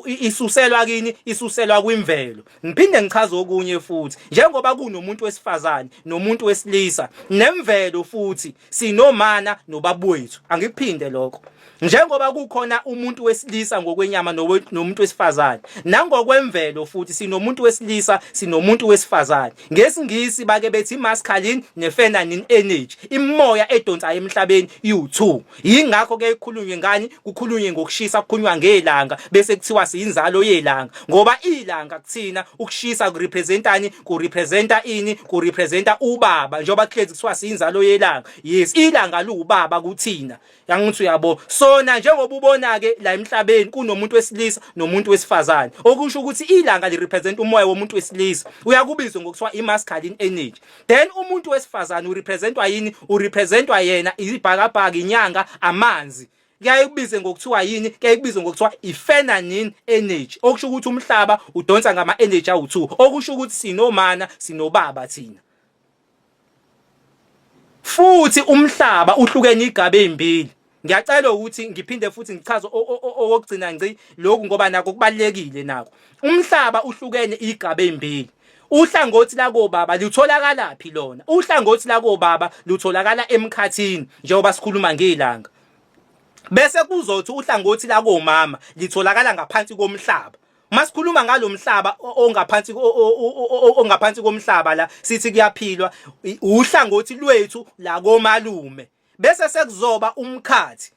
isuselwa kini? Isuselwa kwimvelo. Ngiphinde ngichaze okunye futhi, njengoba kunomuntu wesifazane nomuntu wesilisa, nemvelo futhi sinomana nobabwethu. Angikuphinde lokho, njengoba kukhona umuntu wesilisa ngokwenyama. nomuntu wesifazane. Nangokwemvelo futhi sinomuntu wesilisa, sinomuntu wesifazane. NgesiNgisi bake bethi masculine ne-feminine energy, imimoya edonsayo emhlabeni iwu-2. Yingakho ke kukhulunywe ngani? Kukhulunywe ngokushisa, kukhulunywa ngelanga, bese kuthiwa siyinzalo yelanga, ngoba ilanga kuthina ukushisa kurepresentani? Kurepresenta ini? Kurepresenta ubaba, njengoba kuhlezi kuthiwa siyinzalo yelanga. Yes, ilanga liwubaba kuthina. Yangithi uyabo. Sona njengoba ubona ke la emhlabeni kunomuntu wesilisa nomuntu wesifazane, okusho ukuthi ilanga li represent umoya womuntu wesilisa, uyakubizwa ngokuthiwa i-masculine energy. Then umuntu wesifazane urepresentwa yini? Urepresentwa yena ibhakabhaka, inyanga, amanzi. Kuyaye kubize ngokuthiwa yini? Kuyaye kubizwe ngokuthiwa i-feminine energy, okusho ukuthi umhlaba udonsa ngama-energy awu-2, okusho ukuthi sinomana sinobaba thina. Futhi umhlaba uhlukene igaba ezimbili. Ngiyacela ukuthi ngiphinde futhi ngichaze okokugcina ngci lokhu, ngoba nako kubalekile nako. Umhlaba uhlukene igaba ezimbili. Uhlangothi lakobaba lutholakala phi lona? Uhlangothi lakobaba lutholakala emkhathini, njengoba sikhuluma ngelanga. Bese kuzothi uhlangothi lakomama litholakala ngaphansi komhlaba. Masikhuluma ngalomhlaba ongaphansi ongaphansi komhlaba la, sithi kuyaphilwa, uhlangothi lwethu la komalume. Bese sekuzoba umkhathi,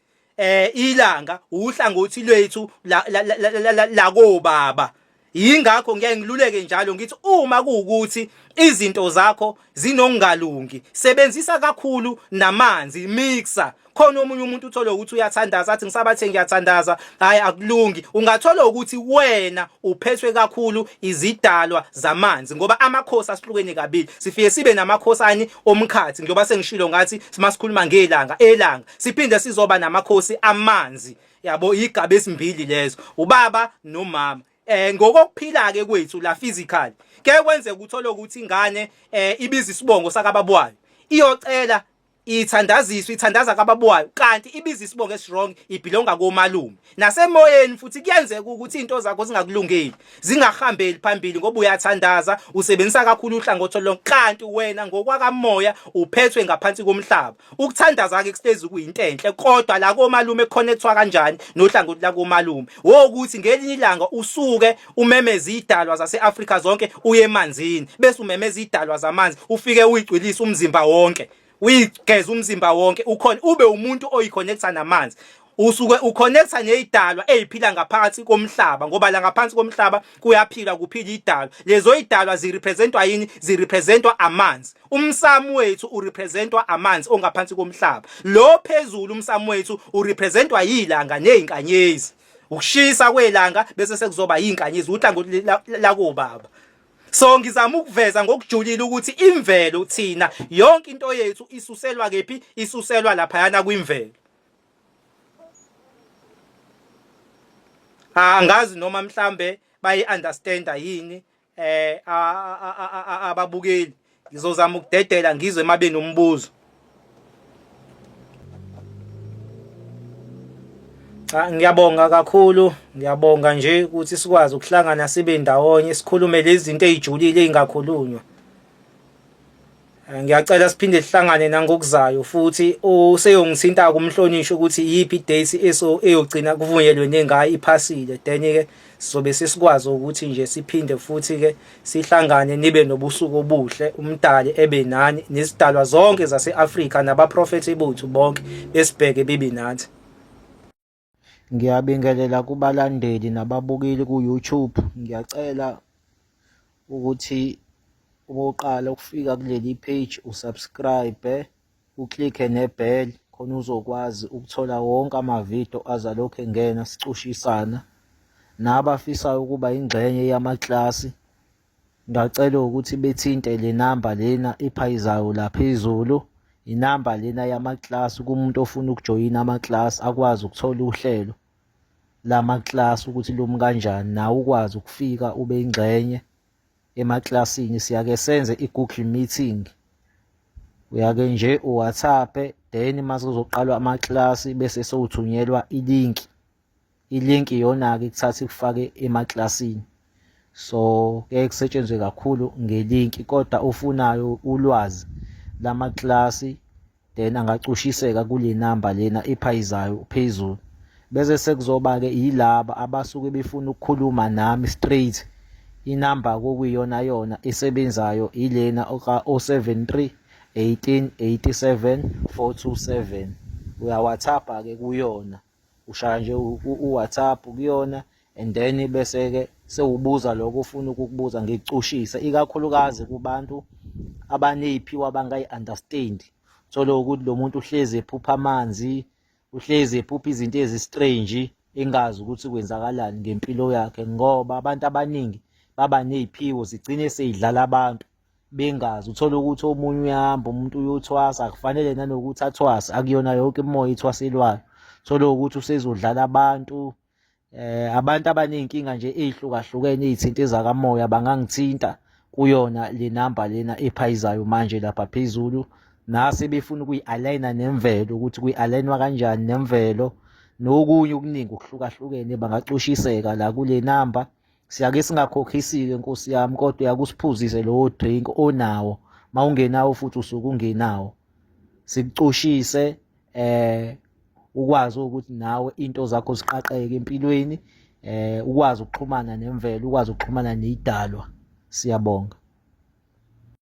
ilanga, uhlangothi lwethu la lakobaba. Yingakho ngiyaye ngiluleke njalo ngithi uma kuwukuthi izinto zakho zinongalungi, sebenzisa kakhulu namanzi, mixer. Khona omunye umuntu uthole ukuthi uyathandaza, athi ngisabathe ngiyathandaza, hayi akulungi. Ungathola ukuthi wena uphethwe kakhulu izidalwa zamanzi, ngoba amakhosi asihlukene kabili. Sifike sibe namakhosani omkhathi, njengoba sengishilo ngathi masikhuluma ngelanga elanga, siphinde sizoba namakhosi amanzi, yabo, igaba esimbili lezo, ubaba nomama. Ngokokuphila ke kwethu la physical, ke kwenzeka uthole ukuthi ingane ibiza isibongo sakababwayo, iyocela ithandaziswa, ithandaza kababwayo, kanti ibiza isibongo esiwrong, ibhilonga komalume. Nasemoyeni futhi kuyenzeka ukuthi izinto zakho zingakulungeli, zingahambeli phambili, ngoba uyathandaza, usebenzisa kakhulu uhlangothi lonke, kanti wena ngokwakamoya uphethwe ngaphansi komhlaba. Ukuthandaza ke kuhlezi kuyinto enhle, kodwa la komalume connectwa kanjani nohlangothi la komalume? Wokuthi ngelinye ilanga usuke umemeze idalwa zaseAfrika zonke, uye emanzini, bese umemeza idalwa zamanzi, ufike uyigcwilise umzimba wonke, uyigeza umzimba wonke, ukhona ube umuntu oyiconnecta namanzi. Usuke uconnecta nezidalwa eziphila ngaphansi komhlaba, ngoba la ngaphansi komhlaba kuyaphila, kuphila idalwa. Lezo idalwa zirepresentwa yini? Zirepresentwa amanzi. Umsamo wethu urepresentwa amanzi ongaphansi komhlaba. Lo phezulu umsamo wethu urepresentwa yilanga nezinkanyezi, ukushisa kwelanga, bese sekuzoba yinkanyezi, uhlangothi lakobaba. So ngizama ukuveza ngokujulile ukuthi imvelo thina, yonke into yethu isuselwa kephi? Isuselwa laphayana kwimvelo. Angazi noma mhlambe bayi understanda yini ababukeli. Ngizozama ukudedela ngizwe mabe nombuzo. Cha, ngiyabonga kakhulu, ngiyabonga nje ukuthi sikwazi ukuhlangana sibe ndawonye, sikhulume lezi zinto ezijulile ezingakhulunywa. Ngiyacela siphinde sihlangane nangokuzayo futhi. Useyongithinta kumhlonishwa ukuthi iyiphi idate eso eyogcina kuvunyelwene ngayo iphasile, then ke sizobe sesikwazi ukuthi nje siphinde futhi ke sihlangane. Nibe nobusuku obuhle, umdali ebe nani, nezidalwa zonke zase-Afrika nabaprofethi bethu bonke besibheke bebe nathi. Ngiyabingelela kubalandeli nababukeli ku-YouTube. Ngiyacela ukuthi uma uqala ukufika kuleli page usubscribe, uklikhe nebell, khona uzokwazi ukuthola wonke amavidiyo azalokhu engena sicushisana. Nabafisayo ukuba ingxenye yamaklasi, ngiyacela ukuthi bethinte le namba lena iphayizayo la phezulu, inamba lena yamaklasi kumuntu ofuna ukujoyina amaklasi, akwazi ukuthola uhlelo lamaklasi ukuthi lumi kanjani, nawe ukwazi ukufika ube ingxenye emaklasini. Siyake senze i-Google meeting, uyake nje uWhatsApp, then mase kuzoqalwa amaklasi bese sewuthunyelwa ilink. Ilink iyona-ke ikuthatha ikufake emaklasini. So ke kusetshenzwe kakhulu ngelinki, kodwa ofunayo ulwazi lamaklasi then angacushiseka kule namba lena ephayizayo phezulu. Bese sekuzoba-ke yilaba abasuke befuna ukukhuluma nami straight. Inamba kokuyiyona yona esebenzayo ilena ka-073 18 87 427. Uya-WhatsApp-ke kuyona. Ushaya nje u-WhatsApp kuyona and then bese-ke sewubuza lokho ofuna ukukubuza ngikucushise ikakhulukazi kubantu abaney'phiwo abangayi-understand. Uthole ukuthi lo muntu uhlezi ephupha amanzi, uhlezi ephupha izinto ezi-strange engazi ukuthi kwenzakalani ngempilo yakhe ngoba abantu abaningi baba ney'phiwo zigcine sey'dlala abantu bengazi. Uthole ukuthi omunye uyahamba umuntu uyothwasa akufanele nanokuthi athwase akuyona yonke imimoya ethwaselwayo. Uthole ukuthi usezodlala abantu abantu abaney'nkinga nje ey'hlukahlukene ey'thinta ezakamoya bangangithinta kuyona le namba lena ephayizayo manje lapha phezulu. Nase befuna ukuyi-align-a nemvelo ukuthi kuyi-align-wa kanjani nemvelo nokunye okuningi okuhlukahlukene bangacushiseka la kule namba. Siyake singakhokhisi-ke nkosi yami kodwa uyakusiphuzise lowo drink onawo, uma ungenawo futhi usuke ungenawo. Sikucushise ukwazi ukuthi nawe into zakho ziqaqeke empilweni ukwazi ukuxhumana nemvelo, ukwazi ukuxhumana ney'dalwa. Siyabonga.